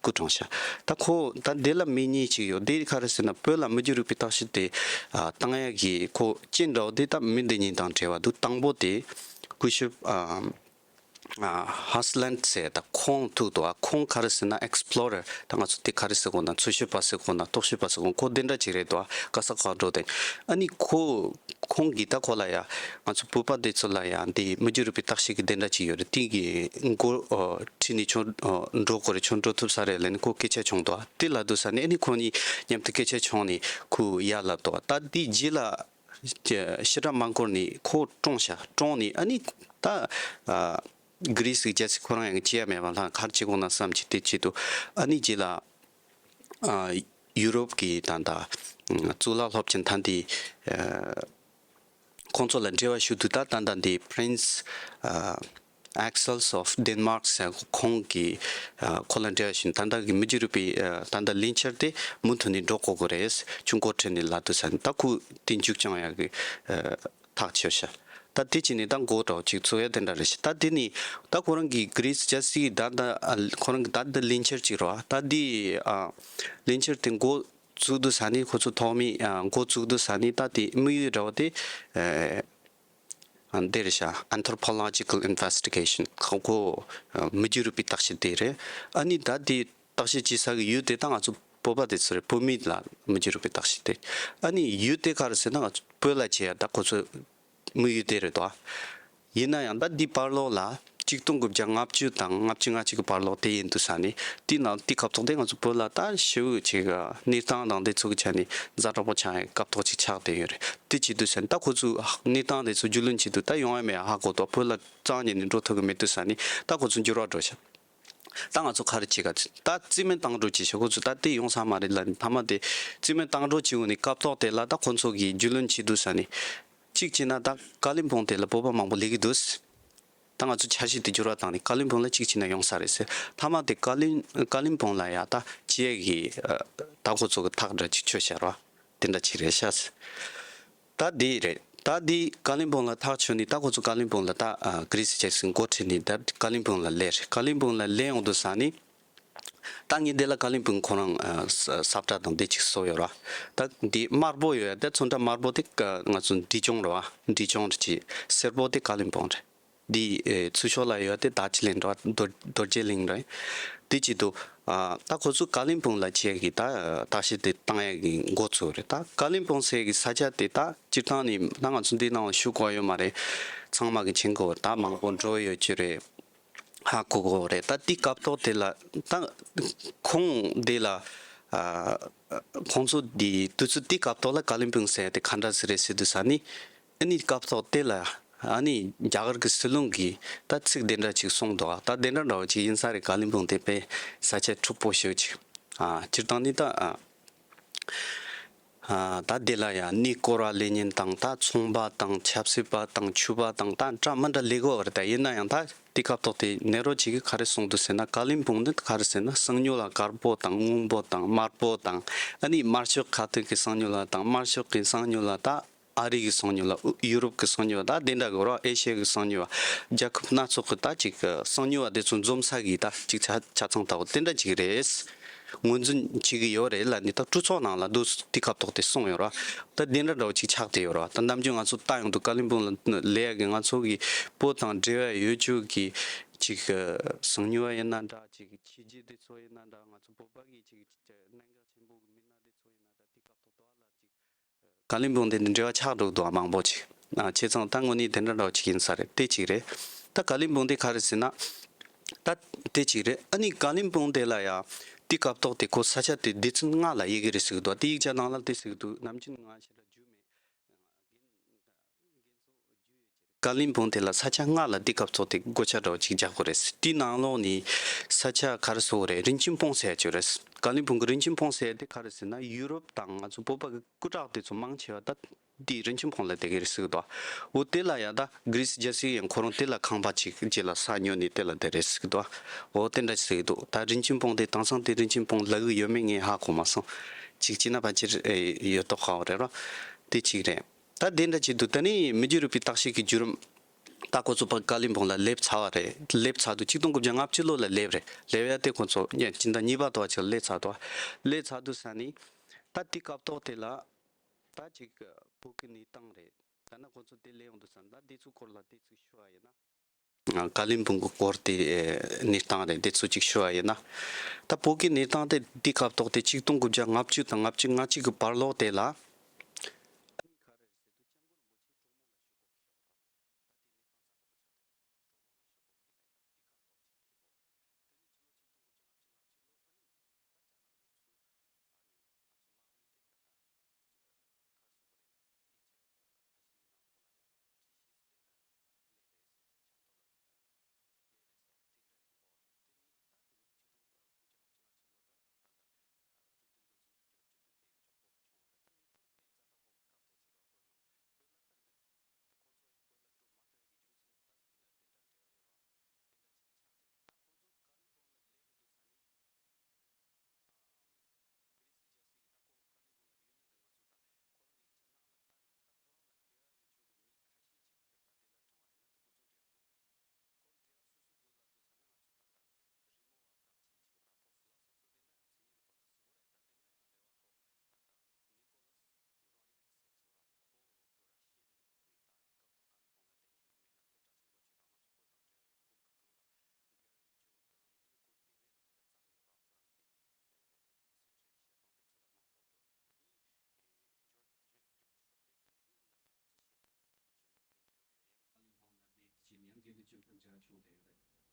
སྐུ་གྲོངས་ཤག་ད་ཁོ་ད་དེ་ལ་མི་གཉིས་ཅིག་ཡོད། དེ་ག་རེ་ཟེར་ན་བོད་ལ་མི་རྒྱུད་རིག་པའི་བརྟག་དཔྱད་དེ་ཨ་བཏང་ཡ་གི་ཁོ་རྐྱེན་འདྲ་བོ་དེ་ད་མི་འདི་གཉིས་དང་འབྲེལ་བ་འདུག་དང་པོ་དེ་སྐུ་ཞབས་ཨ་ཨ་ཧ་སི་ལན་ཟེར་ད་ཁོང་ཐུག་འདུག་ཨ་ཁོང་ག་རེ་ཟེར་ན་ཨེག་སི་པི་ལོ་རར་ད་ང་ཚོ་དེ་ག་རེ་ཟེར་དགོས་ན་འཚོལ་ཞིབ་པ་ཟེར་དགོས་ན་རྟོག་ཞིབ་པ་ཟེར་དགོས་ཁོ་དེ་འདྲ་ཅིག་རེད་འདུག་ཨ་ག་ས་ག་འགྲོ་དེ་ཨ་ནི་ཁོ་ཁོང་གིས་ད་ཁོ་ལ་ཡ་ང་ཚོ་བོད་པ་དེ་ཚོ་ལ་ཡ་འདི་མི་རྒྱུད་རིག་པའི་བརྟག་དཔྱད་ཀྱི་དེ་འདྲ་ཅིག་ཡོད་རེད། དེ་གི་མགོ་ཨོ་ཁྲིད་ནས་ཁྱོད་ཨོ་འགྲོ་དགོས་རེད། ཁྱོད་འགྲོ་ཐུབ་ས་རེད་ལབ་ནས་ཁོ་སྐད་ཆ་བྱུང་འདུག་དེ་ལབ་དུས་ས་ནས་ཨ་ནི་ཁོ་གཉིས་མཉམ་དུ་སྐད་ཆ་བྱུང་ནས་ཁོ་ཡར་ལབ་འདུག་ད་དེ་རྗེས་ལ་ཞེ་དྲག་མ་འགོར་ནས་ཁོ་གྲོངས་ཤག་གྲོངས་ནས་ཨ་ནི་ད་ཨ་གྷི་རི་སི་གི་རྒྱལ་སྲིད་ཁོ་རང་ཡང་བྱེད་ཡ་མེད་པ་ལ་ག་རེ་བྱེད་དགོས་ན་བསམ་གྱི་དེ་བྱེད་འདུག་ཨ་ནི་རྗེས་ལ། ཨ་ཡུ་རོབ་ཀྱི་ད་ལྟ་གཙུག་ལག་སློབ་ཆེན་ད་འདི་ཨ་ཁོང་ཚོ་ལ་འབྲེལ་བ་ཞུ་དུས་ད་ད་ལྟ་འདི་Prince ཨ་Axel of Denmark ཟེར་ཁོང་གིས་ཨ་ཁོ་ལ་འབྲེལ་བ་ཞུས་ནས་ད་ལྟ་གི་མི་རྒྱུད་རིག་པའི་ཨ་ད་ལྟ་ལས་འཆར་དེ་མུ་མཐུད་ནས་འགྲོ་དགོས་ཀྱི་རེད། ཁྱོད་འགོ་ཁྲིད་ནས་ལབ་དུས་ས་ནས་ད་ཁོ་དེ་མཇུག་བསྐྱང་ཡག་གི་ཨ་ཐག་ཆོད་ཤག་ད་དེ་བྱས་ནས་ད་མགོ་འདྲ་བོ་ཅིག་ཚུགས་ཡ་དེ་འདྲ་རེད་ཤག་ད་དེ་ནི་ད་ཁོ་རང་གི་གྷི་རི་སི་རྒྱལ་སྲིད་ད་ད་ཁོ་རང་གི་ད་ད་ལས་འཆར་ཅིག་རེད་བ། ད་དེ་ཨ་ལས་འཆར་དེ་མགོ་བཙུགས་དུས་ས་ནི་ཁོ་ཚོ་ཐོག་མའི་ཨ་མགོ་བཙུགས་དུས་ས་ནི་ད་དེ་དམིགས་ཡུལ་འདྲ་བོ་དེ་ཨ་འདི་རེད་ཤག Anthropological Investigation ཁོ་ཁོ་ཨ་མི་རྒྱུད་རིག་པའི་བརྟག་དཔྱད་དེ་རེད། ཨ་ནི་ད་དེ་བརྟག་དཔྱད་བྱེད་ས་གི་ཡུལ་དེ་ད་ང་ཚོ་བོད་པ་དེ་ཚོ་རེད། བོད་མི་ལ་མི་རྒྱུད་རིག་པའི་བརྟག་དཔྱད་དེ་ཨ་ནི་ཡུལ་དེ་ག་རེ་ཟེར་ན་ང་ཚོ་བོད་ལ་བྱེད་ཡ་ད་ཁོ་ཚོ་དམིགས་ཡུལ་དེ་རེད་དོ། ཡིན་ན་ཡང་ད་འདི་བར་ལོགས་ལ་ཆིག་སྟོང་དགུ་བརྒྱ་ལྔ་བཅུ་དང་ལྔ་བཅུ་ང་གཅིག་གི་བར་ལོགས་དེ་ཡིན་དུས་ས་ནི་དེ་ནང་དེ་སྐབས་ཐོག་དེ་ང་ཚོ་བོད་ལ་ད་ཞེ་པོ་ཅིག་གནས་སྟངས་དང་དེ་ཚོ་གི་ཆ་ནས་ཛ་དྲག་པོ་ཆགས་ཡ་སྐབས་ཐོག་ཅིག་ཆགས་བསྡད་ཡོད་རེད། དེ་བྱེད་དུས་ས་ནི་ད་ཁོ་ཚོས་གནས་སྟངས་དེ་ཚོ་རྒྱུས་ལོན་བྱེད་དུས་ད་ཡོང་ཡ་མེད་ཡ་ཧ་གོ་འདུག་བོད་ལ་རྩ་བ་ཉིད་ནས་འགྲོ་ཐུབ་གི་མེད་དུས་ས་ནི་ད་ཁོ་ཚོ་འགྱུར་བ་འགྲོ་ཤག་ད་ང་ཚོ་ག་རེ་བྱེད་ག་ད་རྩིས་མེད་བཏང་འགྲོ་བྱེད་ཤག་ཁོ་ཚོ་ད་དེ་ཡོང་ས་མ་རེད་ལབ་ནས་མཐའ་མ་དེ་རྩིས་མེད་བཏང་འགྲོ་བྱེད་འོང་ནས་སྐབས་ཐོག་དེ་ལ་ད་ཁོ་ཚོ་གིས་རྒྱུས་ལོན་བྱེད་དུས་ས་ནི། གཅིག་བྱས་ན་ད་ཀ་ལིམ་པོང་དེ་ལ་བོད་པ་མང་པོ་སླེབས་ཀྱི་འདུག་ད་ང་ཚོ་འཆར་གཞི་དེ་འགྱུར་བ་བཏང་ནས་ཀ་ལིམ་པོང་ལ་གཅིག་བྱས་ན་ཡོང་ས་རེད་ཟེར། མཐའ་མ་དེ་ཀ་ལིམ་ཀ་ལིམ་པོང་ལ་ཡ་ད་བྱེད་ཡས་ཀྱི་ཨ་ད་ཁོ་ཚོ་གི་ཐག་འདྲ་ཅིག་ཆོད་ཤག་ར། དེ་འདྲ་ཅིག་རེད་ཤག་ད་དེ་རེད། ད་དེ་ཀ་ལིམ་པོང་ལ་ཐག་ཆོད་ནས་ད་ཁོ་ཚོ་ཀ་ལིམ་པོང་ལ་ད་ཨ་གྷི་རི་སི་རྒྱལ་སྲིད་འགོ་ཁྲིད་ནས་ད་ཀ་ལིམ་པོང་ལ་སླེབས་རེད། ཀ་ལིམ་པོང་ལ་སླེབས་ཡོང་དུས་ས་ནི། ད་ངས་འདི་ལ་ཀ་ལིམ་པོང་ཁོ་རང་ཨ་ས་ས་བཀྲ་དང་འདི་གཅིག་བཟོ་ཡོད་ར། ད་འདི་དམར་པོ་ཡོད་ཡ་ད་ཚོན་ཁྲ་དམར་པོ་དེ་ཀ་ང་ཚོ་འབྲས་ལྗོངས་རེད་བ། འབྲས་ལྗོངས་རེད་ཅེས་སེར་པོ་དེ་ཀ་ལིམ་པོང་རེད། འདི་ཨེ་ཚུར་ཤོག་ལ་ཡོད་དེ་ད་ཅི་ལིང་འགྲོ་རྡོ་རྡོ་རྗེ་གླིང་རེད། དེ་བྱེད་དུ་ཨ་ད་ཁོ་ཚོ་ཀ་ལིམ་པོང་ལ་ཆས་ཀྱི་ད་བརྟག་ཞིབ་དེ་བཏང་ཡ་གི་འགོ་ཚུགས་རེད། ད་ཀ་ལིམ་པོང་ཟེར་གི་ས་ཆ་དེ་ད་སྤྱིར་བཏང་ནི་ད་ང་ཚོ་འདི་ནང་ལ་ཞུགས་གོ་ཡོད་མ་རེད། ཚང་མ་གི་མཁྱེན་གོ་ད་མང་པོ་འགྲོ་ཡོད་ཀྱི་རེད། ཧ་གོ་གོ་རེད། ད་དེ་སྐབས་ཐོག་དེ་ལ་ད་ཁོང་དེ་ལ་ཨ་ཁོང་ཚོ་དེ་དུས་ཚོད་དེ་སྐབས་ཐོག་ལ་ཀ་ལིམ་པོང་ཟེར་ཡ་དེ་ག་འདྲ་ཟེར་རེད་ཟེར་དུས་ས་ནི། ཨ་ནི་སྐབས་ཐོག་དེ་ལ་ཨ་ནི་རྒྱ་གར་གྱི་སྲིད་བློན་གྱིས་ད་ཚིག་དེ་འདྲ་ཅིག་གསུངས་འདུག་ད་དེ་འདྲ་འདྲ་བོ་ཅིག་ཡིན་ས་རེད། ཀ་ལིམ་པོང་དེ་དཔེ་ས་ཆ་འཁྲུག་པོ་ཞེ་པོ་ཅིག་ཨ་སྤྱིར་བཏང་ནི་ད་ཨ་ཨ་ད་དེ་ལ་ཡང་གནས་སྐོར་བ་ལེན་མཁན་དང་ད་ཚོང་པ་དང་ཆབ་སྲིད་པ་དང་ཆོས་པ་དང་ད་འདྲ་མི་འདྲ་ལས་གོ་བ་རེད། ད་ཡིན་ན་ཡང་ད་དེ་སྐབས་ཐོག་དེ་ནེ་རོ་ཅིག་གིས་ག་རེ་གསུངས་འདུག་ཟེར་ན། ཀ་ལིམ་པོང་ནི་ག་རེ་ཟེར་ན་གསང་ཉུལ་བ་དཀར་པོ་དང་སྔོན་པོ་དང་དམར་པོ་དང་ཨ་ནི་དམར་ཤོག་ཁ་ཐུག་གི་གསང་ཉུལ་བ་དང་དམར་ཤོག་གི་གསང་ཉུལ་བ་ད། ཨ་རི་གི་གསང་ཉུལ་བ། ཡུ་རོབ་ཀྱི་གསང་ཉུལ་བ། ད་དེ་འདྲ་གི་རོ། ཨེ་ཤི་ཡ་གི་གསང་ཉུལ་བ། རྒྱལ་ཁབ་སྣ་ཚོགས་ཀྱི་ད་ཅིག་གསང་ཉུལ་བ་དེ་ཚོ་འཛོམས་ས་གི་ད་ཅིག་ཆ་ཆ་ཚང་ལྟ་བུ་དེ་འདྲ་ཅིག་རེད། ངོས་འཛིན་བྱེད་ཀྱི་ཡོད་རེད་ལ་ནི་ད་གྲོས་ཚོགས་ནང་ལ་འདུག་དེ་སྐབས་ཐོག་དེ་གསུངས་ཡོད་ར། ད་དེ་འདྲ་འདྲ་བོ་ཅིག་ཆགས་བསྡད་ཡོད་ར། ད་ནམ་རྒྱུན་ང་ཚོ་ལྟ་ཡོང་དུས་ཀ་ལིམ་པོང་ལ་ལས་ཡ་གི་ང་ཚོ་གི་བོད་དང་འབྲེལ་བ་ཡོད་ཅོག་གི་ཅིག་གསང་ཉུལ་བ་ཡིན་ན་འདྲ། ཅིག་ཆོས་བརྒྱུད་དེ་ཚོ་ཡིན་ན་འདྲ། ང་ཚོ་བོད་པ་གི་ཅིག་གནད་འགག་ཆེན་པོ་གི་མི་སྣ་དེ་ཚོ་ཡིན་ན་འདྲ། དེ་སྐབས་ཐོག་དོ་ལ་ཅིག་ཀ་ལིམ་པོང་དེ་འདྲ་འབྲེལ་བ་ཆགས་འགྲོ་འདུག་མང་པོ་ཅིག་ཨ་བྱས་ཙང་ད་དངོས་གནས་དེ་འདྲ་འདྲ་བོ་ཅིག་ཡིན་ས་རེད། དེ་གཅིག་རེད། ད་ཀ་ལིམ་པོང་དེ་ག་རེ་ཟེར་ན། ད་དེ་གཅིག་རེད། ཨ་ནི་ཀ་ལིམ་པོང་དེ་ལ་ཡ་དེ་སྐབས་ཐོག་དེ་ཁོ་ས་ཆ་དེ་སྡེ་ཚན་ལྔ་ལ་དབྱེ་གི་རེད་ཟེར་གི་འདུག་དེ་ཡིག་ཆ་ནང་ལ་དེ་ཟེར་གི་འདུག་ནམ་རྒྱུན་ང་ཞེ་དྲག་རྒྱུས་མེད། ཀ་ལིམ་པོང་དེ་ལ་ས་ཆ་ལྔ་ལ་དེ་སྐབས་ཐོག་དེ་གོ་ཆ་འདྲ་བོ་ཅིག་རྒྱག་གི་རེད། དེའི་ནང་ལོགས་ནས་ས་ཆ་ག་རེ་ཟེར་དགོས་རེད། རིན་ཆེན་སྤུངས་ཟེར་ཡ་ཅིག་རེད། ཀ་ལིམ་པོང་གི་རིན་ཆེན་སྤུངས་ཟེར་ཡ་དེ་ག་རེ་ཟེར་ན། ཡུ་རོབ་དང་ང་ཚོ་བོད་པ་གི་སྐུ་དྲག་དེ་ཚོ་མང་ཆེ་བ་ད་དེའི་རིན་ཆེན་སྤུངས་ལ་བསྡད་ཀྱི་རེད་ཟེར་གི་འདུག་འོ་དེ་ལ་ཡ་ད་གྷི་རིས་རྒྱལ་སྲིད་ཡང་ཁོ་རང་དེ་ལ་ཁང་པ་ཅིག་རྗེས་ལ་ས་ཉོས་ནས་དེ་ལ་བསྡད་རེད་ཟེར་གི་འདུག་འོ་དེ་འདྲ་ཟེར་གི་འདུག་ད་རིན་ཆེན་སྤུངས་དེ་དེང་སང་དེ་རིན་ཆེན་སྤུངས་ལབ་གི་ཡོད་མེད་ངས་ཧ་གོ་མ་སོང་། ཅིག་བྱས་ན་ཕལ་ཆེར་ཨེ་ཡོད་མདོག་ཁ་པོ་རེད་རོ། དེ་གཅིག་རེད། ད་དེ་འདྲ་བྱེད་དུས་ད་ནི་མི་རྒྱུད་རིག་པའི་བརྟག་དཔྱད་ཀྱི་བརྒྱུད་རིམ། ད་ཁོ་ཚོ་ཕར་ཀ་ལིམ་པོང་ལ་སླེབས་ཚར་བ་རེད། སླེབས་ཚར་དུས་ཆིག་སྟོང་དགུ་བརྒྱ་ལྔ་བཅུ་ལོ་ལ་སླེབས་རེད། སླེབས་ཡ་དེ་ཁོ་ཚོ་ཉིན་སྤྱི་ཟླ་གཉིས་པ་དོ་བ་ཅིག་ལ་སླེབས་ཚར་དོ། སླེབས་ཚར་དུས་ས་ནི། ད་དེ་སྐབས་ཐོག་དེ་ལ། ད་ཅིག་བོད་ཀྱི་གནས་སྟངས་རེད། ད་ན་ཁོ་ཚོ་དེ་སླེབས་ཡོང་དུས་ས་ནི་ད་དེ་ཚོ་སྐོར་ལ་དེ་ཚོ་ཞུ་བ་ཡིན་ན། ཀ་ལིམ་པོང་གི་སྐོར་དེ་གནས་སྟངས་རེད། དེ་ཚོ་ཅིག་ཞུ་བ་ཡིན་ན། ད་བོད་ཀྱི་གནས་སྟངས་དེ་དེ་སྐབས་ཐོག་དེ་ཆིག་སྟོང་དགུ་བརྒྱ་ལྔ་བཅུ་དང་ལྔ་བཅུ་ང་གཅིག་གི་བར་ལོགས་དེ་ལ།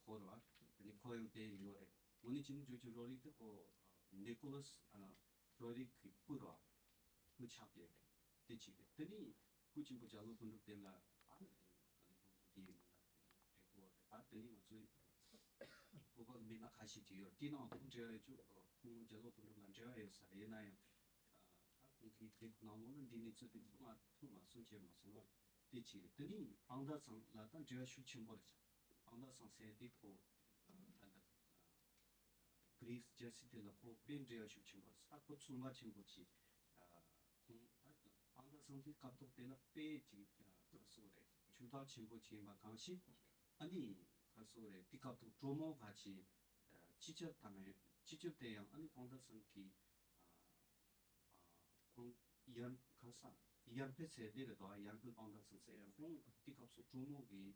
ཁོ་ར་ནི་ཁོ་ཡང་དེ་ཡོད་རེད། འོ་ནི་ཅི་ནི་ཇོ་ཇོ་རོ་རིག་དེ་ཁོ་ནི་ཀོ་ལོས་རོ་རིག་གི་སྐུ་ར་སྐུ་ཆགས་དེ་རེད། དེ་གཅིག་རེད། དེ་ནི་སྐུ་ཆེན་པོ་རྒྱ་ལོ་ཀུན་གྲུབ་དེ་ལ་ཨ་ནི་ཀ་ལིམ་པོང་དེ་ཡིན་ལ་རེད་གོ་རེད། ད་དེ་ནི་ང་ཚོའི་བོད་པ་མི་སྣ་ཁ་ཤས་ཅིག་ཡོད། དེ་ནང་ཁོང་འབྲེལ་བ་ཡོད་ཅོག་ཁོང་རྒྱ་ལོ་ཀུན་གྲུབ་ལ་འབྲེལ་བ་ཡོད་ས་རེད། ཡིན་ན་ཡང་ད་ཁོང་གིས་དེ་ནང་ལོགས་ལ་འདི་གནས་ཚུལ་དེ་ཚོ་མ་ཐོན་མ་སོང་བྱས་མ་སོང་བ་དེ་གཅིག་རེད། དེ་ནི་ཨང་ད་ཚང་ལ་ད་འབྲེལ་བ་ཤུགས་ཆེན་པོ་རེད། ཨང་ད་ཚང་ཟེར་དེ་ཁོ་ད་ད་གྷི་རིས་རྒྱལ་སྲིད་དེ་ལ་ཁོ་དཔེ་འབྲེལ་བ་ཤུགས་ཆེན་པོ་རེད། ད་ཁོ་ཚོང་པ་ཆེན་པོ་ཅིག་ཁོང་ད་ཨང་ད་ཚང་དེ་སྐབས་ཐོག་དེ་ལ་དཔེ་ཅིག་ག་སོ་རེད། ཇུས་གཏོགས་ཆེན་པོ་ཅིག་ཡིན་པ་གང་ཞིག་ཨ་ནི་ག་སོ་རེད། དེ་སྐབས་ཐོག་གྲོས་མོལ་ག་ཅིག་སྤྱི་ཁྱབ་དང་སྤྱི་ཁྱབ་དེ་ཡང་ཨ་ནི་ཨང་ད་ཚང་གི་ཁོང་ཡར་ཁ་སང་ཡར་འཕེལ་ཚེ་འདི་རེད་དོ། ཡར་འཕེལ་ཨང་ད་ཚང་ཚེ་ཡང་ཁོང་དེ་སྐབས་སུ་གྲོས་མོལ་གྱི་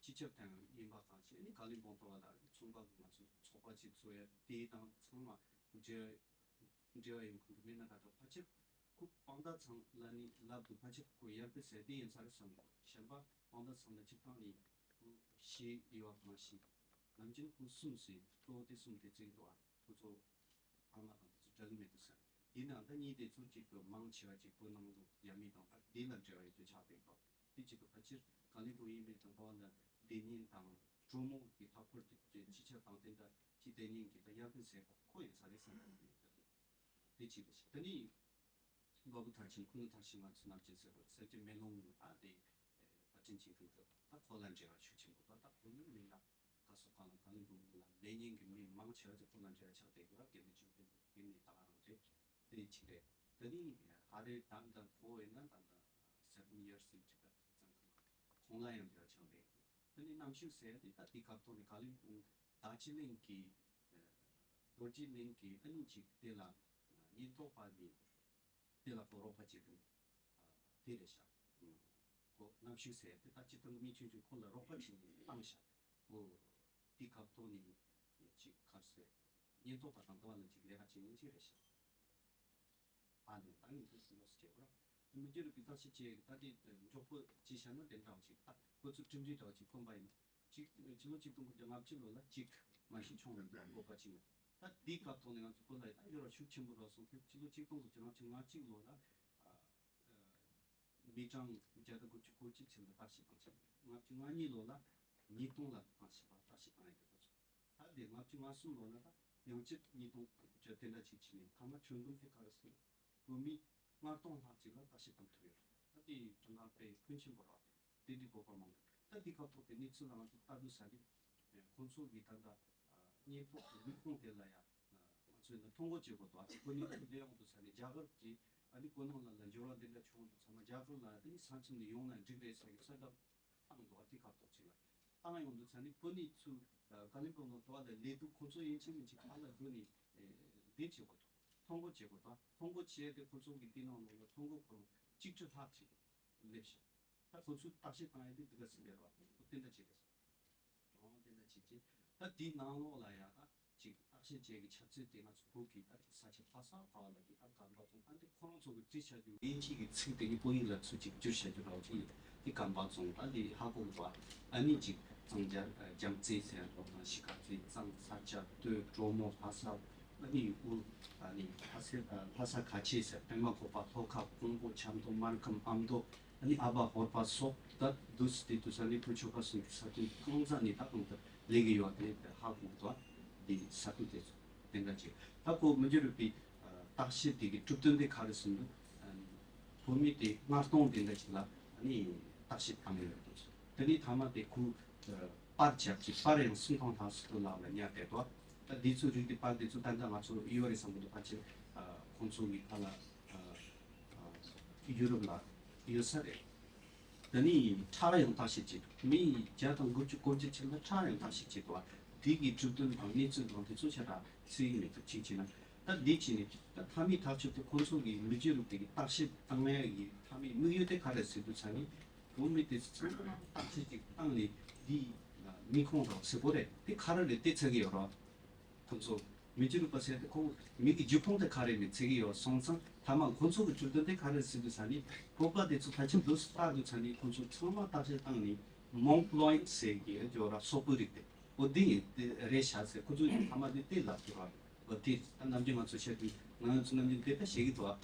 སྤྱི་ཁྱབ་དང་ཡིན་པ་གང་ཞིག་ནི་ཀ་ལིམ་པོང་ཐོག་ལ་ཚོང་པ་གི་ང་ཚོ་ཚོགས་པ་ཅིག་བཟོ་ཡ་དེ་དང་ཚང་མ་འབྲེལ་འབྲེལ་བ་ཡོད་མཁན་གྱི་མི་སྣ་ཁག་དང་ཕལ་ཆེར་ཁོ་དཔང་རྟགས་ཚང་ལ་ནི་ལབ་འདུག་ཕལ་ཆེར་ཁོ་ཡར་པེ་ཟེར་དེ་ཡིན་ས་རེད་བསམ་འདུག་གཞན་པ་དཔང་རྟགས་ཚང་ལ་སྤྱིར་བཏང་ནི་ཁོ་ཞེས་ཡོད་པ་གང་ཞིག་ནམ་རྒྱུན་ཁོ་གསུམ་ཟེར་གཙོ་བོ་དེ་གསུམ་དེ་བརྩི་གི་འདུག་ཨ་ཁོ་ཚོ། ཕ་མ་དང་དེ་ཚོ་འདྲ་གི་མེད་འདུག་ཟེར། ཡིན་ནའང་ད་གཉིས་དེ་ཚོ་གཅིག་གི་མང་ཆེ་བ་གཅིག་བོད་ནང་དུ་རྒྱ་མི་དང་ད་དེ་ལ་འབྲེལ་བ་ཡོད་རྒྱུ་ཆགས་བསྡད་འདུག་དེ་གཅིག་གི་ཕལ་ཆེར་ག་ལེ་བོ་ཡིན་མིན་དང་ད་བ་ལ་དེ་གཉིས་དང་གྲོ་མོ་གི་ལྷག་པར་དུ་སྤྱི་ཁྱབ་དང་དེ་འདྲ་གཅིག་དེ་གཉིས་ཀྱི་ད་ཡར་ཕན་ཟེར་ཁོ་ཡིན་ས་རེད་བསམ་གི་འདུག་དེ་གཅིག་རེད་ཤག་དེ་ནི་བློ་བུ་མཐར་ཕྱིན་ཁུ་ནུ་མཐར་ཕྱིན་ང་ཚོ་ནམ་རྒྱུན་ཟེར་བ་སེར་སྐྱ་མེ་ལོང་ཨ་དེ་བཀའ་དྲིན་ཅན་ཁུལ་གི་ད་ཁོ་ལ་འབྲེལ་བ་ཤུགས་ཆེན་པོ་དང་ད་ཁོ་ནི་མི་ལ། ག་སོགས་གང་ལ་གང་ལ་འགྲོ་འདུག་ལ་ལས་ཉན་གྱི་མི་མང་ཆེ་བ་ཚོ་ཁོ་ལ་འབྲེལ་བ་ཆགས་བསྡད་ཡོད་རྒྱལ་ལྡན་ཆོས་འཕེལ་ཡིན་ནི་ད་ག་རང་རེད། དེ་གཅིག་རེད། དེ་ནི་ཧ་རེ་ད་ལྟ་ཁོ་ཡིན་ན་ད་ལྟ་seven years ཡིན་གཅིག་པ་ཙམ་གི་ཁོང་ལ་ཡང་འབྲེལ་བ་ཆགས་བསྡད་ཡོད་འདུག་དེ་ནི་གནམ་གཤིས་ཟེར་དེ་ད་དེ་སྐབས་ཐོག་ནས་ག་ལེ་ཁོང་ད་ཅི་ལིང་གི་རྡོ་རྗེ་གླིང་གི་ཨ་ནི་གཅིག་དེ་ལ་ཉེན་རྟོག་པ་གི་དེ་ལ་ཁོ་རོགས་པ་བྱེད་མཁན་དེ་རེད་ཤག་ཁོ་གནམ་གཤིས་ཟེར་དེ་ད་སྤྱིར་བཏང་གི་མི་ཆུང་ཆུང་ཁོ་ལ་རོགས་པ་བྱེད་མཁན་བཏང་ཤག་ཁོ་དེ་སྐབས་ཐོག་ནས་ཅིག་ག་རེ་ཟེར་ཉེན་རྟོག་པ་དང་ལྟ་བ་ལ་ཅིག་ལས་ཀ་བྱེད་མཁན་ཅིག་རེད་ཤག་ཨ་ནི་ད་ངས་དེ་སུ་ཡོད་སུ་བྱེད་དགོས་ར། མི་འགྱུར་བའི་བརྟག་ཞིབ་བྱེད་ད་དེ་མགྱོགས་པོ་བྱས་བཞག་ན་དེ་འདྲ་བ་ཅིག་ད་ཁོ་ཚོ་གྲུབ་འབྲས་འདྲ་བ་ཅིག་ཐོན་པ་ཡིན་ན། གཅིག་ཕྱི་ལོ་ཆིག་སྟོང་དགུ་བརྒྱ་ལྔ་བཅུ་ལོ་ལ་གཅིག་མ་གཞི་བྱུང་བའི་འགོ་པ་གཅིག་ཡིན། ད་འདིའི་སྐབས་ཐོག་ནས་ང་ཚོ་བོད་ལ་ཡང་འགྱུར་བ་ཤུགས་ཆེན་པོ་རག་སོང་། ཕྱི་ལོ་ཆིག་སྟོང་དགུ་བརྒྱ་ལྔ་བཅུ་ང་གཅིག་ལོ་ལ་མི་གྲངས་བརྒྱ་དང་དགུ་བཅུ་གོ་གཅིག་ཕྱིན་པ་བརྟག་ཞིབ་བཏང་ཞིང་། ལྔ་བཅུ་ང་གཉིས་ལོ་ལ་ཉིས་སྟོང་ལ་བཏང་ཞིང་བརྟག་ཞིབ་བཏང་ཡོད་པ་ཚོ། ད་དེ་ལྔ་བཅུ་ང་གསུམ་ལོ་ལ་ད་ཡང་ཕྱིར་ཉིས་སྟོང་དགུ་བཅུ་དེ་འདྲ་ཅིག་ཕྱིན་ནས་མཐའ་མ་ཁྱོན་བསྡོམས་དེ་ག་རེ་ཟེར་ན་བོད་མི་ལྔ་སྟོང་ལྷག་ཅིག་ལ་བརྟག་ཞིབ་བཏང་ཐུབ་ཡོད་རེད། ད་དེ་གྲངས་ཀ་དཔེ་ཕོན་ཆེན་པོ་རེད། དེ་འདྲའི་བོད་པ་མང་པོ་ད་འདི་སྐབས་ཐོག་དེ་གནས་ཚུལ་ལ་ང་ཚོ་ལྟ་དུས་ས་ནི་ཁོང་ཚོ་གི་ད་ལྟ་ཉེན་རྟོག་གི་ལས་ཁུངས་དེ་ལ་ཡང་ང་ཚོས་ནི་ཐོ་འགོད་བྱེད་དགོས་འདུག་ཨ་ཁོ་གནས་ཚུལ་སླེབས་ཡོང་དུས་ས་ནི་རྒྱ་གར་གྱི་ཨ་ནི་བོད་ནང་ལ་ལ་འབྱོར་བ་དེ་འདྲ་བྱུང་དུས་ཚང་མ་རྒྱ་གར་ལ་ཨ་ནི་ས་མཚམས་ནས་ཡོང་ན་འགྲིག་རེད་ཟེར་གི་གསལ་བསྒྲགས་བཏང་འདུག་ཨ་དེ་ཁ་ཐོག་ཅིག་ལ་བཏང་ཡོང་དུས་ས་ནི་བོད་གནས་ཚུལ་ཀ་ལིམ་པོང་ལ་དུ་བ་ལ་ལས་དུས་ཁོང་ཚོ་ཡན་ཆད་ནས་ཅིག་ཕར་ལ་འགྲོ་ནས་འདི་བྱེད་དགོས་འདུག་ཐོ་འགོད་བྱེད་དགོས་འདུག་ཐོ་འགོད་བྱས་ཏེ་ཁོང་ཚོ་གི་དེ་ནང་ལོགས་ལ་ཐོ་འགོད་ཁོ་རང་གཅིག་ཁྲི་ལྷག་ཅིག་སླེབས་ཤག་ད་ཁོ་ཚོས་བརྟག་དཔྱད་བཏང་ཡ་དེ་འདི་ག་ཟིན་པའི་རོགས་ཁོ་དེ་འདྲ་བྱེད་རེད་ཤག་ཨོ་དེ་འདྲ་བྱེད་ཀྱི་ད་དེའི་ནང་ལོགས་ལ་ཡ་ད་ཅིག་བརྟག་དཔྱད་བྱེད་ཀྱི་ཆབ་སྲིད་དེ་ང་ཚོ་བོད་ཀྱི་ད་ས་ཆ་ལྷ་ས་ག་བ་ལ་གི་ད་གམ་པ་ཚོང་ད་འདི་ཁོ་རང་ཚོ་གི་བྲིས་བྱ་རྒྱུ་དབྱིན་ཇི་གི་ཚིག་དེ་གི་བོད་ཡིག་ལ་ཚུར་ཅིག་བསྒྱུར་བྱ་རྒྱུ་རོགས་ཅིག་ཡོད་དེ་གམ་པ་ཚོང་ད་འདི་ཧ་གོ་གི་བ་ཨ་ནི་ཅིག་གཙང་རྒྱ་རྒྱལ་རྩེ་ཟེར་རོགས་དང་ཤི་ཁ་རྩེ་གཙང་ས་སྐྱ་སྟོད་གྲོ་མོ་ལྷ་ས། ཨ་ནི་དབུ། ཨ་ནི་ལྷ་ས་ལྷ་ས་ཁ་ཆེ་ཟེར་པད་མ་བཀོད་པ་ལྷོ་ཁ་ཀོང་པོ་ཆབ་མདོ་སྨར་ཁམས་ཨ་མདོ། ཨ་ནི་ཨ་བ་ཧོར་པ་སོགས་ད་འདུག་སེ་དེ་དུས་ས་ནི་བུ་ཆོ་ག་སོགས་ཀྱི་ས་ཁུལ་གང་ས་ནས་ད་གང་ལྟར་ལས་ཀྱི་ཡོད་དེ་ཧ་གོ་ཐུབ་པ་འདི་ས་ཁུལ་དེ་ཚོ་དེ་འདྲ་ཅིག་ད་ཁོ་མི་འགྱུར་བའི་བརྟག་ཞིབ་དེ་གི་གྲུབ་དོན་དེ་ག་རེ་ཟེར་ན། བོད་མི་དེ་ལྔ་སྟོང་དེ་འདྲ་ཅིག་ལ་ཨ་ནི་བརྟག་ཞིབ་བཏང་ཡོད་འདུག་དེ་ནི་མཐའ་མ་དེ་ཁོ་པར་ཆག་ཅིག་པར་ཡང་སུམ་སྟོང་ལྷག་སུ་ལག་ལ་ཉར་བསྡད་འདུག་ད་འདི་ཚོ་རིགས་དེ་པར་དེ་ཚོ་ད་ལྟ་ང་ཚོ་ཡོད་རེད་བསམ་གི་འདུག་ཕལ་ཆེར་ཁོང་ཚོ་གི་ཁ་ལ་ཡུ་རོབ་ལ་ཡོད་ས་རེད། དེ་ནི་ཁྲག་ཡང་བརྟག་ཞིབ་བྱེད་འདུག་མི་བརྒྱ་དང་དགུ་བཅུ་གོ་གཅིག་ཕྱིན་ན་ཁྲག་ཡང་བརྟག་ཞིབ་བྱེད་འདུག་དེ་གི་གྲུབ་དོན་དང་གནས་ཚུལ་དང་དེ་ཚོ་ཆ་ར་སྲིད་མི་ཐུབ་ཅིག་བྱེད་ན། ད་འདི་བྱས་ནས་ད་མཐའ་མའི་ཐག་གཅོད་དེ་ཁོང་ཚོ་གི་མི་རྒྱུད་རུ་དེ་གི་བརྟག་ཞིབ་བཏང་ཡ་གི་མཐའ་མའི་དམིགས་ཡུལ་དེ་ག་རེ་ཟེར་དུས་ཙང་ནི་བོད་མི་དེ་ཚོ་ཚང་མ་བརྟག་དཔྱད་ཅིག་བཏང་ནས་འདི་མི་ཁོང་རང་ཟེར་གོ་རེད་དེ་ག་རེ་རེད་དེ་ཚ་གི་ཡོད་རོགས། ཁོང་ཚོ་མི་རྒྱུད་རུ་པ་ཟེར་དེ་ཁོང་མི་གི་རྒྱུ་ཁུངས་དེ་ག་རེ་རེད་ཚ་གི་ཡོད་སོང་ཙང་མཐའ་མ་ཁོང་ཚོ་གི་གྲུབ་དོན་དེ་ག་རེ་ཟེར་དུས་ཙང་ནི་བོད་པ་དེ་ཚོ་ཕལ་ཆེར་འདུག་སེ་བལྟ་དུས་ཙང་ནི་ཁོང་ཚོ་ཚང་མ་བརྟག་དཔྱད་བཏང་ནས་མོང་ལོའི་ཟེར་གི་ཡོད་རོགས་སོག་པོའི་རིགས་དེ། འོ་དེ་ཡིན་དེ་རེད་ཤག་ཟེར་ཁོ་ཚོས་ཐ་མ་དེ་དེ་ལབ་ཀྱི་རེད། འོ་དེ་ད་ནམ་རྒྱུན་ང་ཚོ་བཤད་དུས་ང་ཚོ་ནམ་རྒྱུན་དེ་ལྟ་བཤད་ཀྱི་འདུག་ཨ།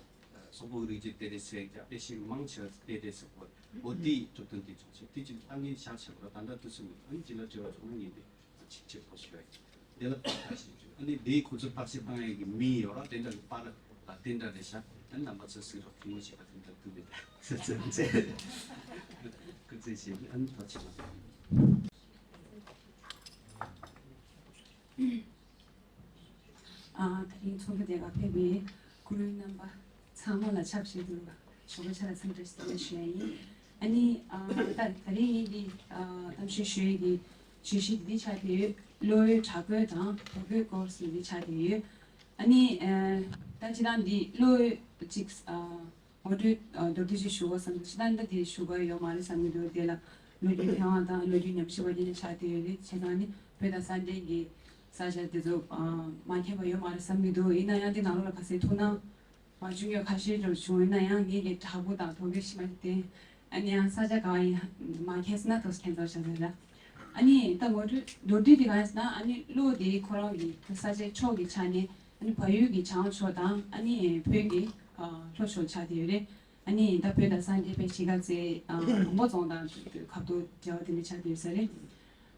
སོག་པོ་རིགས་རྒྱུད་དེ་རེད་ཟེར་རྒྱ་དཔེ་ཞིག་མང་ཆེ་བ་དེ་རེད་ཟེར་གོ། འོ་དེ་གྲུབ་དོན་དེ་ཚོ་ཆེ་དེ་ཅིག་ད་ངས་བཤད་ཆེ་བ་ད་ལྟ་དུས་སུ་མི་ཨ་ནི་ཅི་ལ་དྲི་བ་ཚོགས་ན་ཡིན་པས་ཅིག་ཅིག་གོ་ཞུ་ཡ་དེ་ལ་ད་ཤེས་ཅིག་ཨ་ནི་དེ་ཁོ་ཚོ་བརྟག་དཔྱད་བཏང་ཡ་གི་མི་ཡོད་ར་དེ་འདྲ་གི་པར་ལ་དེ་འདྲ་རེད་ཤག་ཨ་ནི་རྣམ་པ་ཚོ་སུས་རོགས་ཐུགས་སྨོན་བྱེད་པ་དེ་འདྲ་དུ་མེད་ཟེར་ཚེ་ཚེ་ཚེ་ཨ་ནི་ཐོག་ཆེ་ན། ཨ། དེ་རིང་ཚོགས་པ་དེ་ག་ཕེབས་པའི་སྐུ་མགྲོན་རྣམ་པ་ཚང་མ་ལ་ཆབས་ཅིག་ཏུ་ཞོགས་པ་ཆ་ལ་འཚམས་འདྲི་བཀྲ་ཤིས་བདེ་ལེགས་ཞུ་ཡ་ཡིན། ཨ་ནི་ཨ་ད་ད་རིང་ངེད་ཀྱི་ཨ་གཏམ་བཤད་ཞུ་ཡས་ཀྱི་བརྗོད་གཞི་འདི་ཆགས་བསྡད་ཡོད། གློ་བའི་དྲག་པོའི་དང་དོག་པོའི་སྐོར་སུ་འདི་ཆགས་བསྡད་ཡོད། ཨ་ནི་ཨ་ད་སྤྱིར་བཏང་འདི་གློ་བའི་ཅིག་ཨ། ངོ་སྤྲོད་ཨ་མདོར་བསྡུས་ཤིག་ཞུ་དགོས་བསམ་འདུག་ཕྱི་ཟླ་འདི་དེ་ཞུ་དགོས་ཡོད་མ་རེད་བསམ་གྱི་འདུག་དེ་ལ་ ལོ་རྒྱུས་ཕན་དབང་དང་ལོ་རྒྱུས་ཉམས་ཞིབ་པ་དེ་འདྲ་ཆགས་བསྡད་ཡོད་རེད། བྱས་ཙང་ནི་བོད་དང་ས་འབྲེལ་གྱི་ས་ཆ་དེ་ཚོ་ཨ་མ་མཁྱེན་པ་ཡོད་མ་རེད་བསམ་གྱི་འདུག་ཡིན་ན་ཡང་དེ་ནང་ལོགས་ལ་ག་ཚད་ཐུགས་སྣང་མ་བྱུང་ཡོད་ཁ་ཤས་ཅིག་བྱུང་ཡིན་ན་ཡང་ངེད་ཀྱི་དྲག་པོ་དང་དོ་གས་ཤི་མ་ཞིག་དེ་ཨ་ནི་ཡང་ས་ཆ་གང་ཡིན་མ་མཁྱེན་སོང་ན་ཐུགས་མཁྱེན་རྟོགས་བྱ་ཟེར་ལ། ཨ་ནི་ད་ངོ་སྤྲོད་མདོར་བསྡུས་དེ་གང་ཡིན་ཟེར་ན་ཨ་ནི་གློག་དེ་ཁོ་རང་གི་ས་ཆའི་ཕྱོགས་ཀྱི་ཆ་ནས་ཨ་ནི་བལ་ཡུལ་གྱི་བྱང་ཕྱོགས་དང་ཨ་ནི་བོད་ཀྱི་ཨ་ལྷོ་ཕྱོགས་ཆགས་བསྡད་ཡོད་རེད། ཨ་ནི་ད་བོད་དང་ས་འབྲེལ་པའི་གཞིས་ཀ་རྩེ་ཨ་དང་པོ་རྫོང་དང་ཁ་ཐུག་འབྲེལ་བ་དེ་འདྲ་ཆགས་བསྡད་ཡོད་ས་རེད།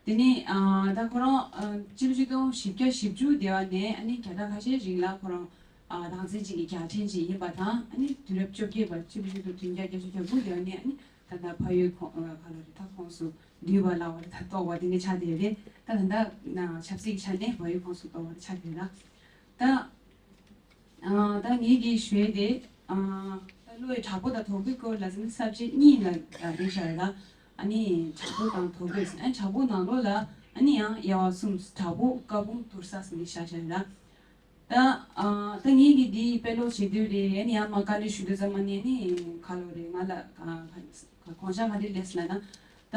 དེ་ནས་ཨ་ད་ཁོ་རང་ཨ་སྤྱི་ལོ་ཆིག་སྟོང་བཞི་བརྒྱ་བཞི་བཅུ་དེ་བ་ནས་ཨ་ནི་བརྒྱ་ཕྲག་ཁ་ཤས་རིང་ལ་ཁོ་རང་ཨ་རང་བཙན་ཅན་གྱི་རྒྱལ་ཕྲན་ཅིག་ཡིན་པ་དང་ཨ་ནི་དུས་རབས་བཅོ་བརྒྱད་པ་སྤྱི་ལོ་ཆིག་སྟོང་བདུན་བརྒྱ་བརྒྱད་ཅུ་གྱ་དགུ་དེ་བ་ནས་ཨ་ནི་ད་ལྟ་བལ་ཡུལ་ཁོངས་ཨ་ག་ལ་རེད་ད་ཁོངས་སུ་འདུས་པ་ལ་བར་ད་གཏོགས་པ་དེ་འདྲ་ཆགས་བསྡད་ཡོད་རེད། ད་ད་ལྟ་ཆབ་སྲིད་ཀྱི་ཆ་ནས་བལ་ཡུལ་ཁོངས་སུ་གཏོགས་པ་ཆགས་བསྡད་ཡོད་རེད། ད། ཨ་ད་ངེད་ཀྱིས་ཞུས་ཏེ། ཨ་ད་གློ་བའི་དྲག་པོ་དང་དོ་གའི་སྐོར་ལ་ཟིན་ས་བཅད་གཉིས་ལ་རེད་ཤག་ར། ཨ་ནི་དྲག་པོ་དང་དོ་གའི་ཟིན་ཨ་དྲག་པོ་ནང་ལོགས་ལ་ཨ་ནི་ཡང་དབྱེ་བ་གསུམ་དྲག་པོ་བཀའ་འབུམ་དུར་ས་ཟིན་ནི་ཤག་ཤག་ར། ད་ཨ་ད་ངེད་ཀྱིས་འདི་དཔེ་ཀློག་བྱེད་དུས་རེད་ཨ་ནི་ཡང་མ་བཀའ་འདྲི་ཞུ་དུས་ཙམ་མ་ནས་ནི་ག་ལོ་རེད་ང་ལ་ག་ག་གོང་ཆ་ག་འདྲི་ལས་ལ་ན། ད་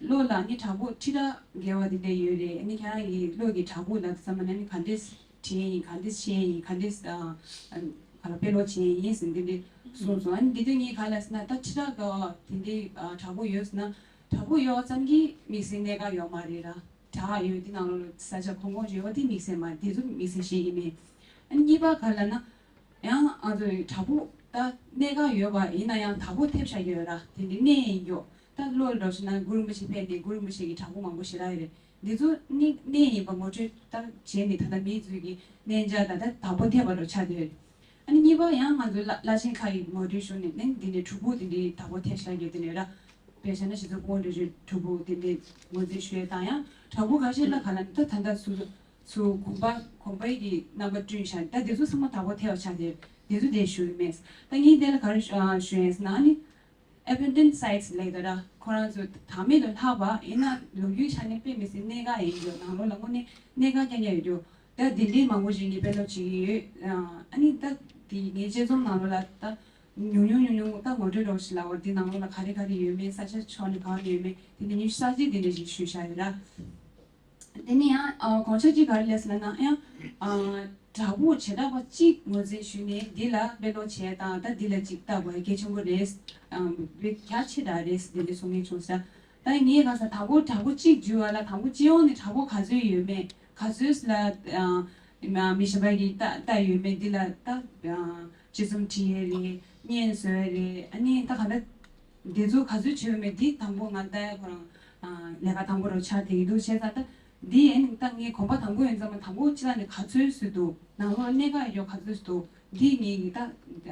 གློ་ལ་ནི་དྲག་པོ་ཁྲི་ཕྲག་བརྒལ་བ་དེ་འདྲ་ཡོད་རེད། ཨ་ནི་ཁྱེད་རང་གི་གློ་གི་དྲག་པོ་ལ་ཚང་མ་ན་ནི་ག་འདྲས་དྲན་ཡིན་ག་འདྲས་ཤེས་ཡིན་ག་འདྲས་ཨ་ཨ་ག་ལ་དཔེ་ཀློག་བྱེད་ཡིན་ཟེར་འདི་འདྲས་གསུངས་སོང་། ཨ་ནི་འདི་དུས་ངས་ག་ལ་ཟེར་ན་ད་ཁྲི་ཕྲག་ག་དེ་འདྲས་ཨ་དྲག་པོ་ཡོད་ཟེར་ན་དྲག་པོ་ཡོད་ཙམ་གྱིས་དམིགས་བསལ་གནད་འགག་ཡོད་མ་རེད་ར། དྲག་ཡོད་དེ་ནང་ལོགས་ལ་ས་ཆ་གོང་གོང་ཡོད་པ་དེ་དམིགས་བསལ་མ་རེད་དེ་ཚོ་དམིགས་བསལ་ཤེས་ཡིན་མེད། ཨ་ནི་གཉིས་པ་ག་ལ་ན། ཡང་ང་ཚོ་དྲག་པོ་ད་གནད་འགག་ཡོད་པ་ཡིན་ན་ཡང་དྲག་པོ་ཐེབས་བཞག་ཡོད་ར་དེ་འདི་གནས་ཡིན་རྒྱུ། ད་གློ་འགྲོ་ཞིག་ན་གུ་རུ་རིན་པོ་ཆེ་ཕེབས་ཏེ་གུ་རུ་རིན་པོ་ཆེ་གི་དྲག་པོ་མང་པོ་ཞེ་དྲག་ཡོད་རེད། འདི་ཚོ་གནས་གནས་ཡིན་པ་ངོ་སྤྲོད་ད་བྱས་ནས་ད་ལྟ་མི་ཚོས་ཀྱི་གནས་མཇལ་ད་ད་དྲག་པོ་ཐེབས་པ་འགྲོ་ཆགས་བསྡད་ཡོད། ཨ་ནི་གཉིས་པ་ཡང་ང་ཚོའི་བླ་བླ་ཆེན་ཁག་གིས་ངོ་སྤྲོད་ཞུས་ནས་ནི་འདི་ནས་དྲུག་པོ་དེ་འདྲའི་དྲག་པོ་ཐེབས་ཤག་ཡོད་དེ་ནས་ར། དཔེར་བཞག་ན་ཞེ་ཚོ་ཕུང་པོ་འདྲ་ཞིག་དྲུག་པོ་དེ་འདྲའི་ངོས་འཛིན་ཞུ་ཡས་དང་ཡང་དྲག་པོ་ཁ་ཤས་ལ་ག་ལ་ནི་ད་ད་ལྟ་སུ་སུ་གོམ་པ་གོམ་པའི་གི་རྣམ་པ་བསྐྲུན་ཤག་ད་དེ་ཚོ་ཚང་མ་དྲག་པོ་ཐེབས་པ་ཆགས་ཏེ་དེ་ཚོ་དེ་ཞུ་ཡི་མེད། ད་ངས་དེ་ལ་ག་རེ་ཞུ་ཨ་ཞུ་ཡས་ཟེར་ན་ཨ་ནི་ཨེ་བན་ཌན་སའིཊ་ལབ་ཡོད་ར་ཁོ་རང་ཚོ་བདག་མེད་དུ་ལྷག་པ་ཡིན་ན་ལོ་རྒྱུས་ཆ་ནས་དཔེ་མི་སྲིད་གནད་འགག་ཡིན་རྒྱུ་ནང་ལོགས་ལ་དངོས་གནས་གནད་འགག་རྐྱང་རྐྱང་ཡོད་རྒྱུ། ད་དེ་འདྲའི་མང་པོ་ཞིག་ངས་དཔེ་ཀློག་བྱེད་ཀྱི་ཡོད། ཨ་ནི་ད་དེ་ངའི་དཔྱད་རྩོམ་ནང་ལོགས་ལ་ད་ཉུང་ཉུང་ཉུང་ཉུང་ད་ངོ་སྤྲོད་རོགས་ཞིག་ལབ་པ་འདི་ནང་ལོགས་ལ་ག་རེ་ག་རེ་ཡོད་མེད་ས་ཆ་ཕྱོགས་ནས་ག་རེ་ཡོད་མེད་དེ་ནི་ཉུང་ཤས་ཅིག་དེ་འདྲ་ཞིག་ཞུས་བཞག་ཡོད་ར། དེ་ནི་ཡང་ཨ་གོང་ཆ་གཅིག་ག་རེ་ལས་ལབ་ན་ཡང་ཨ་དྲག་པོ་བྱེ་བྲག་པ་གཅིག་ངོས་འཛིན་ཞུས་ནས་འདི་ལ་དཔེ་ཀློག་བྱས་དང་ད་འདི་ལ་གཅིག་ལྟ་དགོས་གལ་ཆེན་པོ་རེད། ཨ་དཔེ་རྒྱ་ཆེ་དྲགས་རེད་དེ་འདྲ་གསུང་མཁན་བྱུང་ས། ད་ངས་ག་ས་དང་པོ་དྲག་པོ་གཅིག་བརྒྱུད་པ་ལ་དང་པོ་སྤྱི་ཡོངས་ནས་དྲག་པོ་ག་ཚོད་ཡོད་མེད་ག་ཚོད་ལ་ཨ་མ་མི་གཞན་པ་གིས་ལྟ་ལྟ་ཡོད་མེད་འདི་ལ་ད་ཨ་དཔྱད་རྩོམ་བྲིས་ཡས་རེད་བརྙན་བཟོ་ཡས་རེད་ཨ་ནི་ད་ག་ད་འདི་ཚོ་ག་ཚོད་བྱས་ཡོད་མེད་འདི་དང་པོ་ང་ལྟ་ཡ་ཁོ་རང་ཨ་ལས་ཀ་དང་པོ་རུ་ཆགས་བསྡད་ཀྱི་འདུག་བྱས་ཙང་ད་འདི་ཡིན་ད་ངས་གོམ་པ་དང་པོ་ཡིན་ཙང་མ་དང་པོ་ཅི་ལ་ནས་ག་ཚོད་སུ་འདུག་ནང་ལོགས་གནད་འགག་ཡོད་ག་ཚོད་སུ་འདུག་འདི་ངས་ཡིན་ད་ཨ་འབད་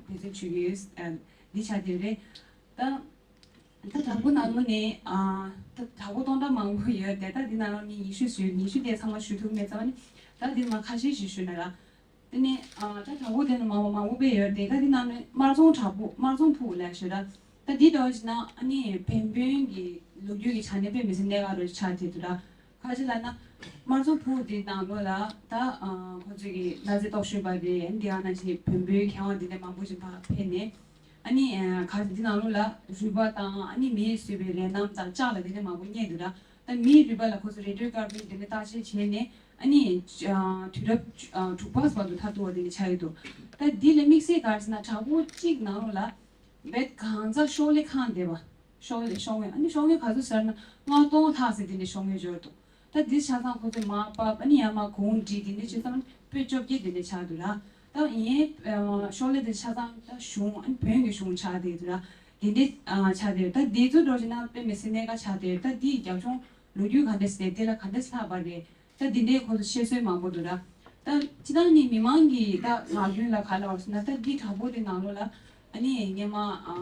བརྩོན་བྱེད་ཀྱི་ཡོད་ཨ་འདི་ཆགས་བསྡད་རེད་ད། ད་དྲང་པོ་ནང་ལོགས་ནས་ཨ་ད་དྲང་པོ་སྟོང་ཕྲག་མང་པོ་ཡོད་དེ་ད་འདི་ནང་ལོགས་ནས་ཉི་ཤུ་ཞུ་ཉི་ཤུ་དེ་ཚང་མ་ཞུ་ཐུབ་མེད་ཙང་ནི་ད་འདི་མ་ཁ་ཤས་ཤིག་ཞུ་ན་ར། དེ་ནས་ཨ་ད་དྲང་པོ་དེ་ནི་མང་པོ་མང་པོ་དཔེ་ཡོད་དེ་ད་འདི་ནང་ནས་དམར་རྫོང་དྲང་པོ་དམར་རྫོང་ཕུག་ལ་ཞུ་ར། ད་འདི་འདྲ་བ་ཞིག་ན་ཨ་ནི་བན་བོན་གྱི་ལོ་རྒྱུས་ཀྱི་ཆ་ནས་དཔེ་མི་སྲིད་གནད་འགག་རུ་ཆགས་བསྡད་འདུག་ར། ཁ་ཅིག་ལབ་ན། དམར་རྫོང་ཕུག་དེའི་ནང་ལོགས་ལ་ད་ཨ་ཁོ་ཚོས་ཀྱི་གནའ་རྫས་རྟོག་ཞིབ་པ་རེད་འདི་ཡང་ན་ཅིག་བོན་པོའི་མཁས་དབང་འདི་འདྲ་མང་པོ་ཞིག་ཕར་ཕེབས་ནས་ཨ་ནི་ཁ་ཅིག་འདི་ནང་ལོགས་ལ་རུས་པ་དང་ཨ་ནི་མིས་བཟོས་པའི་རས་སྣམ་དང་ལྕགས་ལ་འདི་འདྲ་མང་པོ་རྙེད་འདུག་ར། ད་མིའི་རུས་པ་ལ་ཁོ་ཚོ་རེ་ཌི་ཡོ་གྷ་ར་ཕི་འདི་འདྲ་བརྟག་དཔྱད་བྱས་ནས་ཨ་ནི་ཨ་དུས་རབས་ཨ་དྲུག་པ་བར་དུ་མཐར་གཏུགས་པ་འདི་འདྲ་ཆགས་ཡོད་འདུག་ད་འདི་ལ་དམིགས་བསལ་ག་རེ་ཟེར་ན་དྲང་པོ་གཅིག་ནང་ལོགས་ལ་བེད་གང་ཚ་ཤོག་ལེ་ཁང་བསྡད་པ། ཤོག་ལེ་ཤོག་ངོས་ཨ་ནི་ཤོག་ངོས་ག་ཚོད་ཟེར་ན་ལྔ་སྟོང་ལྷག་ཙམ་དེ་འདྲའི་ཤོག་ངོས་འབྱོར་འདུག་ད་འདི་ཆ་ཚང་ཁོ་ཚོས་མར་ཕབ་ཨ་ནི་ཡར་མར་གོང་བསྒྲིགས་དེ་འདྲ་བྱས་ཙང་པོད་བཅོ་བརྒྱད་དེ་འདྲ་ཆགས་འདུག་ར། ད་ཡིན་ཨ་ཤོག་ལེ་དེ་ཆ་ཚང་ད་གཞུང་ཨ་ནི་བོན་གྱི་གཞུང་ཆགས་བསྡད་འདུག་ར། དེ་འདྲ་ཨ་ཆགས་བསྡད་ད་འདི་ཚོ་འགྲོ་བྱས་ན་དཔེ་མི་སྲིད་གནད་འགག་ཆགས་བསྡད་ད་འདིའི་རྒྱབ་ལྗོངས་ལོ་རྒྱུས་ག་འདྲ་ཟེར་དེ་ལ་ག་འདྲ་ལྷག་པ་རེད། ད་འདི་འདྲའི་ཁོ་ཚོ་བཤད་སྲོལ་མང་པོ་འདུག་ར། ད་སྤྱིར་བཏང་ནི་མི་མང་གི་ད་ངག་རྒྱུན་ལ་ག་ལབ་ཟེར་ན་ད་འདི་དྲང་པོ་དེ་ནང་ལོགས་ལ་ཨ་ནི་སྔོན་མ་ཨ་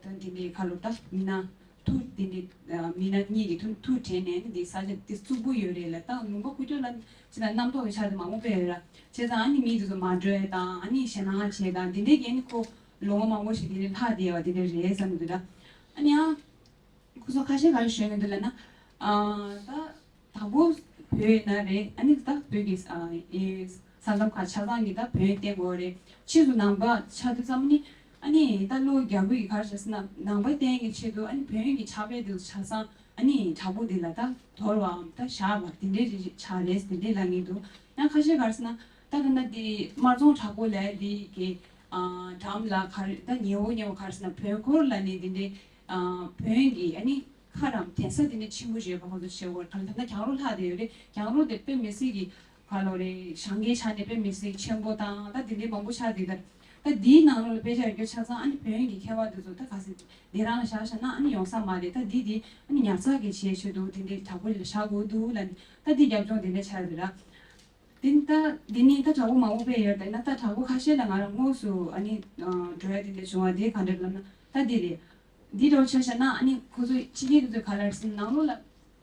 ད་འདི་འདྲའི་ཁ་ལོ་ད་མི་ནག་ཐུ་འདི་འདྲའི་ཨ་མི་ནག་གཉིས་ཀྱི་ཐུ་ཐུ་དྲན་ནས་ནི་འདི་ས་ཆ་འདི་རྩུབ་པོ་ཡོད་རེད་ལ་ད་ལུང་པ་ཁུག་ཀྱོག་ལ་སྤྱིར་བཏང་རྣམ་རྟོག་གི་ཆ་དེ་མང་པོ་སྤེལ་ཡོད་ར། བྱས་ཙང་ཨ་ནི་མི་དེ་ཚོ་མ་འགྲོ་ཡས་དང་ཨ་ནི་ཞེད་སྣང་བྱས་དང་འདི་འདྲའི་གི་ནི་ཁོ་ལོ་ངོ་མང་པོ་ཞིག་འདི་ནས་ལྷག་བསྡད་ཡོད་པ་འདི་འདྲ་རེད་བསམ་གྱི་འདུག་ར། ཨ་ནི་ཨ། ཁོ་ཚོ་ཁ་ཤས་ག་རེ་ཞུས་ནས་འདུག་ལབ་ན། ཨ་ད་དང་པོ་བོད་ཡིན་ན་རེད་ཨ་ནི་ད་བོད་ཀྱི་ཨ་ཨེ་ས་མཚམས་ཁག་ཆ་ཚང་གི་ད་བོད་བསྟན་དགོས་རེད། ཕྱིས་སུ་ནང་པ་ཆགས་དུས་ཙམ་ནི་ ཨ་ནི་ད་བློ་རྒྱག་དགོས་ཀྱི་ག་རེ་ཟེར་ན་ནང་པ་བསྟེན་གྱི་ཆེད་དུ་ཨ་ནི་བོན་གྱི་ཕྱག་དཔེ་དེ་ཚོ་ཆ་ཚང་ཨ་ནི་བྲག་ཕུག་འདི་ལ་ད་དོར་བའམ་ད་བཞག་པ་དེ་འདྲའི་རིགས་ཆགས་རེད་དེ་འདྲའི་ལབ་ངེས་འདུག་ཡང་ཁ་ཤས་ག་རེ་ཟེར་ན་ད་ད་ལྟ་འདི་དམར་རྫོང་བྲག་ཕུག་ལ་འདི་གི་འགྲམ་ལ་ག་རེ་ད་ཉེ་བོ་ཉེ་བོ་ག་རེ་ཟེར་ན་བོན་འཁོར་ལ་ནི་འདི་འདྲའི་བོན་གྱི་ཨ་ནི་མཁར་རམ་གདན་ས་དེ་ནས་ཆེན་པོ་རེད་པ། ཁོང་ཚོ་བྱེད་སྒོར་གང་ལྟར་ན་གྱང་རོ་ལྷག་བསྡད་ཡོད་རེད། གྱང་རོ་དེ་དཔེ་མི་སྲིད་ཀྱི་ག་ལོ་རེད། བྱང་གི་ཆ་ནས་དཔེ་མི་སྲིད་ཆེན་པོ་དང་ད་དེ་འདྲའི་མང་པོ་ཆགས་བསྡད་ད། ད་དེའི་ནང་ལོགས་ལ་དཔེ་ཆ་ཡོད་རྒྱུ་ཆ་ཚང་ཨ་ནི་བོན་གྱི་མཁས་པ་དེ་ཚོ་ད་ག་ཟེར་དེ་རང་ལ་བཞག་བཞག་ན་ཨ་ནི་ཡོང་ས་མ་རེད། ད་དེ་དེ་ཨ་ནི་ཉར་ཚགས་ཀྱི་བྱེད་ཆེད་དུ་དེ་འདྲའི་དྲག་པོ་ལ་བཞག་དགོས་འདུག་ལ་ནི་ད་དེ་རྒྱབ་ལྗོངས་དེ་འདྲ་ཆགས་རེད་ར། དེ་ནི་ད་དེ་ནི་ད་དྲག་པོ་མང་པོ་དཔེ་ཡོད་དེ་ན་ད་དྲག་པོ་ཁ་ཤས་ལ་ང་རང་དངོས་སུ་ཨ་ནི་འགྲོ་ཡ་དེ་འདྲ་བྱུང་བ་དེ་ག་འདྲ་ལབ་ན་ད་དེ་རེད། འདི་འདྲ་བོ་ཆ་བཞག་ན་ཨ་ནི་ཁོ་ཚོ་ཕྱི་རྒྱལ་དེ་ཚོས་ག་ལ་ཟེར་ནང་ལོགས་ལ་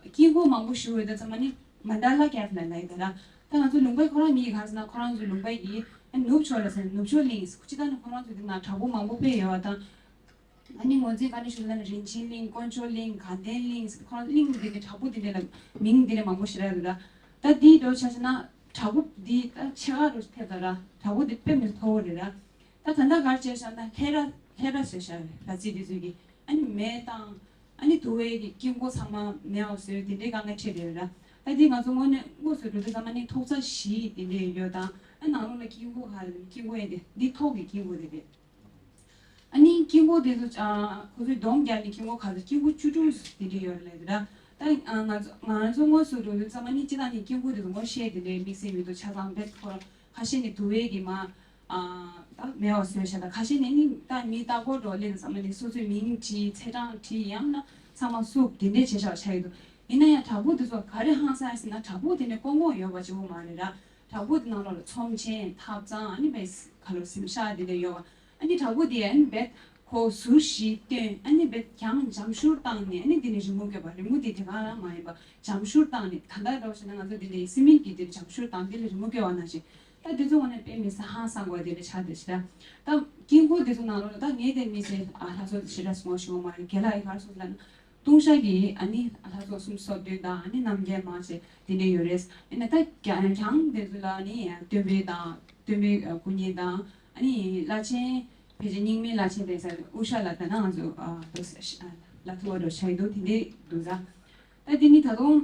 དཀྱིལ་འཁོར་མང་པོ་ཞིག་ཡོད་ད་ཙམ་ཨ་ནི་མན་ཌ་ལ་ཀེབ་ལ་ལབ་ཡོད་ད་ར། ད་ང་ཚོ་ལུང་པའི་ཁོ་རང་གཉིས་ག་ཟེར་ན་ཁོ་རང་ཚོའི་ལུང་པའི་གི་ཨ་ནི་ནུབ་ཕྱོགས་ལ་ཟེར་ནུབ་ཕྱོགས་གླིང་ཟེར་ཅི་ད་ནི་ཁོ་རང་ཚོ་དེ་ན་བྲག་ཕུག་མང་པོ་དཔེ་ཡོད་བ་དང་། ཨ་ནི་ངོས་འཛིན་ག་ནས་ཞུ་ལ་ན་རིན་ཆེན་གླིང་དཀོན་མཆོག་གླིང་དགའ་ལྡན་གླིང་ཟེར་ཁོ་རང་གླིང་དེ་ནི་བྲག་ཕུག་དེ་འདྲ་ལ་མིང་དེ་འདྲ་མང་པོ་ཞིག་རག་ཡོད་ད་ར། ད་དེའི་འདྲ་བོ་ཆ་བཞག་ན་བྲག་ཕུག་འདི་ད་ཆེ་ཁ་རུ་ཕེབས་ད་ར་བྲག་ཕུག་འདི་དཔེ་མི་མཐོ་བོ་རེད་ར། ད་ད་ལྟ་གར་བྱས་བཞག་ན་ལྷས་ར་ལྷས་ར་བྱས་བཞག་ར་རྩི་འདི་ཚོས་ཀྱི་ཨ་ནི་མེ་དང་ཨ་ནི་དུ་བའི་གི་དཀྱིལ་འཁོར་ཚང་མ་མེ་འོ་ཟེར་དེ་འདྲའི་གང་ག་ཁྲིད་རེད་ར། ད་འདི་ང་ཚོ་དངོས་གནས་དངོས་སུ་འགྲོ་དུས་ཙམ་ཨ་ནི་ཐོག་ཚད་བཞི་དེ་འདྲའི་ཡོད་དང་ཨ་ནང་ལོགས་ལ་དཀྱིལ་འཁོར་ག་ལ་དཀྱིལ་འཁོར་ཡིན་ཏེ་འདི་ཐོག་གི་དཀྱིལ་འཁོར་དེ་རེད། ཨ་ནི་དཀྱིལ་འཁོར་དེ་ཚོ་ཨ་ཁོ་ཚོའི་སྡོམ་རྒྱག་ནས་དཀྱིལ་འཁོར་ག་ཚོད་དཀྱིལ་འཁོར་བཅུ་དྲུག་དེ་འདྲ་ཡོད་རེད་ལབ་ད། ད་ང་ཚོ་ང་ཚོ་དངོས་སུ་འགྲོ་དུས་ཙམ་ཨ་ནི་སྤྱི་བཏང་ནས་དཀྱིལ་འཁོར་དེ་ཚོ་ངོ་ཤེས་དེ་འདྲའི་དམིགས་བསལ་མི་འདུག་ཆ་ཚང་བེད་ཁོ་ཁ་ཤས་ནས་དུ་བའི་གི་མ་ཨ་ད་མེ་འོ་བཟོས་བཞག་ད་ཁ་ཤས་ནས་ནི་ད་མི་ལྟ་སྐོར་འགྲོ་ལེ་ཙམ་ཨ་ནི་སོ་སོའི་མིང་བྲིས་ཚེས་གྲངས་བྲིས་ཡང་ན་ཚང་མ་བསུབ་དེ་འདྲའི་བྱས་བཞག་ཆགས་ཡོད་འདུག་ཡིན་ན་ཡང་བྲག་ཕུག་དེ་ཚོ་ག་རེ་ཧང་སང་ཟེར་ན་བྲག་ཕུག་དེ་ནས་ཀོང་ཀོང་ཡོད་པ་གཅིག་པོ་མ་རེད་ར། བྲག་ཕུག་དེ་ནང་ལོགས་ལ་ཚོམས་ཆེན་ཐབ་ཚང་ཨ་ནི་མེ་ག་ལོ་གཟིམ་ཤག་དེ་འདྲ་ཡོད་པ། ཨ་ནི་བྲག་ཕུག་དེ་ཨ་ནི་བེད་ཁོ་ཟུར་བཞི་བཏོན་ཨ་ནི་བེད་གྱང་འཇམ་ཤུར་བཏང་ནས་ཨ་ནི་དེ་ནས་རི་མོ་བཀོད་པ་རི་མོ་དེ་དེ་ག་རང་མ་ཡིན་པ་འཇམ་ཤུར་བཏང་ནས་ད་ལྟ་འདྲ་བོ་བྱས་ན་ང་ཚོ་དེ་འདྲའི་སི་མིན་གྱི་དེ་འཇམ་ཤུར་བཏང་དེ་ལ་རི་མོ་བཀོད་པ་ནང་བཞིན་ད་དེ་ཚོ་ངོ་ནས་དཔེ་མི་སྲིད་ཧང་སང་དགོས་དེ་འདྲ་ཆགས་བསྡད་ཤི་ད། ད་དཀྱིལ་འཁོར་དེ་ཚོ་ནང་ལོགས་ལ་ད་ངས་དེ་མི་ཚེ་ཨ་ལྷ་ཚོ་ཞེ་དྲག་སོང་ཞུ་བ་མ་རེད། རྒན་ལགས་ཡི་གར་སོང་ལ་ན་ལྟུང་བཤགས་ཀྱི་ཨ་ནི་ལྷ་ཚོགས་སུམ་ཅུ་སོ་བདུན་དང་ཨ་ནི་རྣམ་རྒྱལ་མ་ཞེས་དེ་འདྲ་ཡོད་རེད། ཨ་ནི་ད་གྱང་གྱང་དེ་ཚོ་ལ་ཨ་ནི་སྟོན་པའི་དང་སྟོན་པའི་སྐུ་བརྙན་དང་ཨ་ནི་བླ་ཆེན་ཕལ་ཆེར་རྙིང་མའི་བླ་ཆེན་དེ་ཚོ་དབུ་ཞྭ་ལ་ད་ན་ང་ཚོ་ལ་ཐུ་བ་འགྲོ་བྱ་ཡི་འདུག་དེ་འདྲ་འདུག་ད། ད་དེ་ནི་ད་དུང་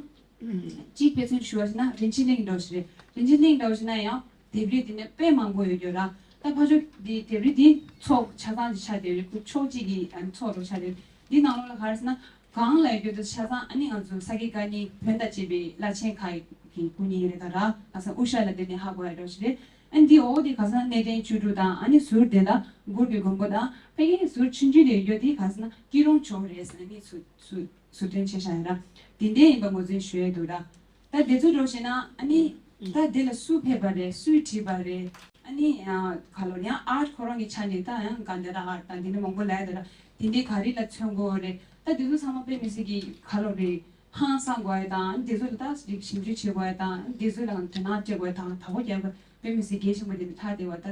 གཅིག་དཔེ་མཚོན་ཞུ་བ་ཞིག་ན་རིན་ཆེན་གླིང་འགྲོ་ཞིག་རེད། རིན་ཆེན་གླིང་འགྲོ་ཞིག་ན་ཡང་ལྡེབས་རིས་དེ་ནས་དཔེ་མང་པོ་ཡོད་རྒྱུ་ར། ད་ཕ་ཆོས་འདི་ལྡེབས་རིས་འདི་ཚོགས་ཆ་ཚང་ཅིག་ཆགས་བསྡད་ཡོད་རེད། ཁོ་ཕྱོགས་གཅིག་གི་ཨ་ནི་ཚོགས་རུ་ཆགས་བསྡད་ཡོད། འདི་ནང་ལོགས་ལ་ག་རེ་ཟེར་ན་གང་ལ་ཡོད་རྒྱུ་དེ་ཆ་ཚང་ཨ་ནི་ང་ཚོ་ས་དགེ་བཀའ་རྙིང་བོན་དང་བཅས་པའི་བླ་ཆེན་ཁག་གི་སྐུ་བརྙན་རེད་ད་ར། ལྷག་བསམ་དབུ་ཞྭ་ལ་བརྟེན་ནས་ཧ་གོ་ཡ་འདྲ་ཞིག་རེད། ཨ་ནི་འདི་འོག་དེ་ག་ས་གནས་བརྟན་བཅུ་དྲུག་དང་ཨ་ནི་ཟུར་དེ་ལ་གུར་གྱི་མགོན་པོ་དང་ཕ་གིའི་ཟུར་ཆུང་ཆུང་དེ་ཡོད་དེ་ག་ཟེར་ན་སྐྱིད་རོང་ཇོ་བོ་རེད་ཟེར་ནས་ཚུར་ཚུར་ཟུར་འདོན་བྱས་བཞག་ཡོད་ར། དེ་འདྲའི་ཡིན་པ་ངོས་འཛིན་ཞུ་ཡས་འདུག་ར། ད་དེ་ཚོ་འགྲོ་བྱས་ན་ཨ་ནི་ད་དེ་ལ་སུ་ཕེབས་པ་རེད། སུས་བྲིས་པ་རེད། ཨ་ནི་ག་ལོ་ཡང་ཨར་ཊི་ཁོ་རང་གི་ཆ་ནས་ད་ཡང་ག་འདྲ་ཨར་ཊི་དང་དེ་འདྲ་མང་པོ་ལབ་ཡོད་ར། དེ་འདྲའི་ག་རེ་ལ་མཚོན་དགོས་རེད། ད་དེ་ཚོ་ཚང་མ་དཔེ་མི་སྲིད་ཀྱི་ག་ལོ་རེད། ཧང་སང་དགོས་ཡ་དང་དེ་ཚོ་ལ་ད་རིགས་ཞིབ་འཇུག་བྱེད་དགོས་ཡ་དང་དེ་ཚོ་ལ་དོ་སྣང་སྤྲད་དགོས་ཡ་དང་དྲ་བ་རྒྱག་དགོས་དཔེ་མི་སྲིད་གལ་ཆེན་པོ་དེ་འདྲ་ཐག་དེ་བ་ད་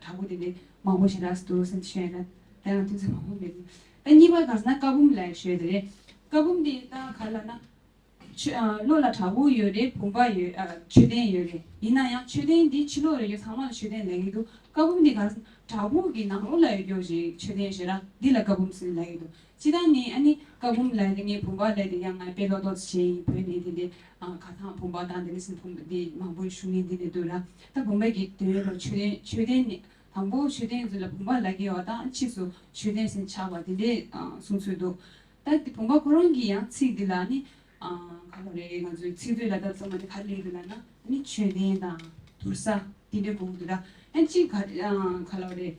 དྲ་བ་དེ་འདྲའི་མང་པོ་ཞིག་རག་སུ་འདུག་སེམས་ཤོད་ན་ད་ཡང་དུས་ཚོད་མང་པོ་མེད། ད་གཉིས་པ་ག་ཟེར་ན་བཀའ་འབུམ་ལ་ཞུ་ཡ་དེ་རེད། བཀའ་འབུམ་དེ་ད་ག་ལ་ན། ཆོས་ཨ་བློ་ལ་བྲག་ཕུག་ཡོད་རེད། བུམ་པ་ཡོད། ཨ་མཆོད་རྟེན་ཡོད་རེད། ཡིན་ན་ཡང་མཆོད་རྟེན་འདི་ཕྱི་ལོགས་ལ་ཡོད་ཚང་མ་ལ་མཆོད་རྟེན་ལབ་ཀྱི་འདུག་བཀའ་འབུམ་འདི་ག་བྲག་ཕུག་གི་ནང་ལོགས་ལ་ཡོད་རྒྱུ་ཞིག་མཆོད་རྟེན་ཞེ་དྲག་འདི་ལ་བཀའ་འབུམ་ཟེར་ལབ་ཀྱི་འདུག་སྤྱིར་བཏང་ནི་ཨ་ནི་བཀའ་འབུམ་ལབ་དེ་ངས་བུམ་པ་ལབ་དེ་ཡང་ང་དཔེ་ལོ་ཏོག་ཙམ་བྱས་ཡིན། བོད་ནས་དེ་འདྲའི་ཨ་ག་ཐང་བུམ་པ་དང་དེ་འདྲ་ཟེར་བུམ་པ་འདི་མང་པོ་ཞུ་མཁན་འདི་ནས་འདུག་ར། ད་བུམ་པ་གི་དོན་ལ་མཆོད་རྟེན་མཆོད་རྟེན་ནི་དང་པོ་མཆོད་རྟེན་ཚོ་ལ་བུམ་པ་ལབ་ཀྱི་ཡོད་དང་ཕྱིས་སུ་མཆོད་རྟེན་ཟེར་ཆགས་པ་དེ་འདྲའི་ཨ་གསུང་ཚུལ་འདུག་ད་དེ་བུམ་པ་ཁོ་རང་གི་ཡང་ཚིག་འདི་ལ་ནི་ཨ་ག་ལོ་རེད། ང་ཚོའི་ཚིག་མཛོད་ལ་ད་ཚང་མ་ནི་ག་རེ་ལབ་ཀྱི་འདུག་ལབ་ན་ནི་མཆོད་རྟེན་དང་དུར་ས་དེ་འདྲའི་གོ་གི་འདུག་ད་ཨ་ནི་གཅིག་ག་ཨ་ག་ལོ་རེད།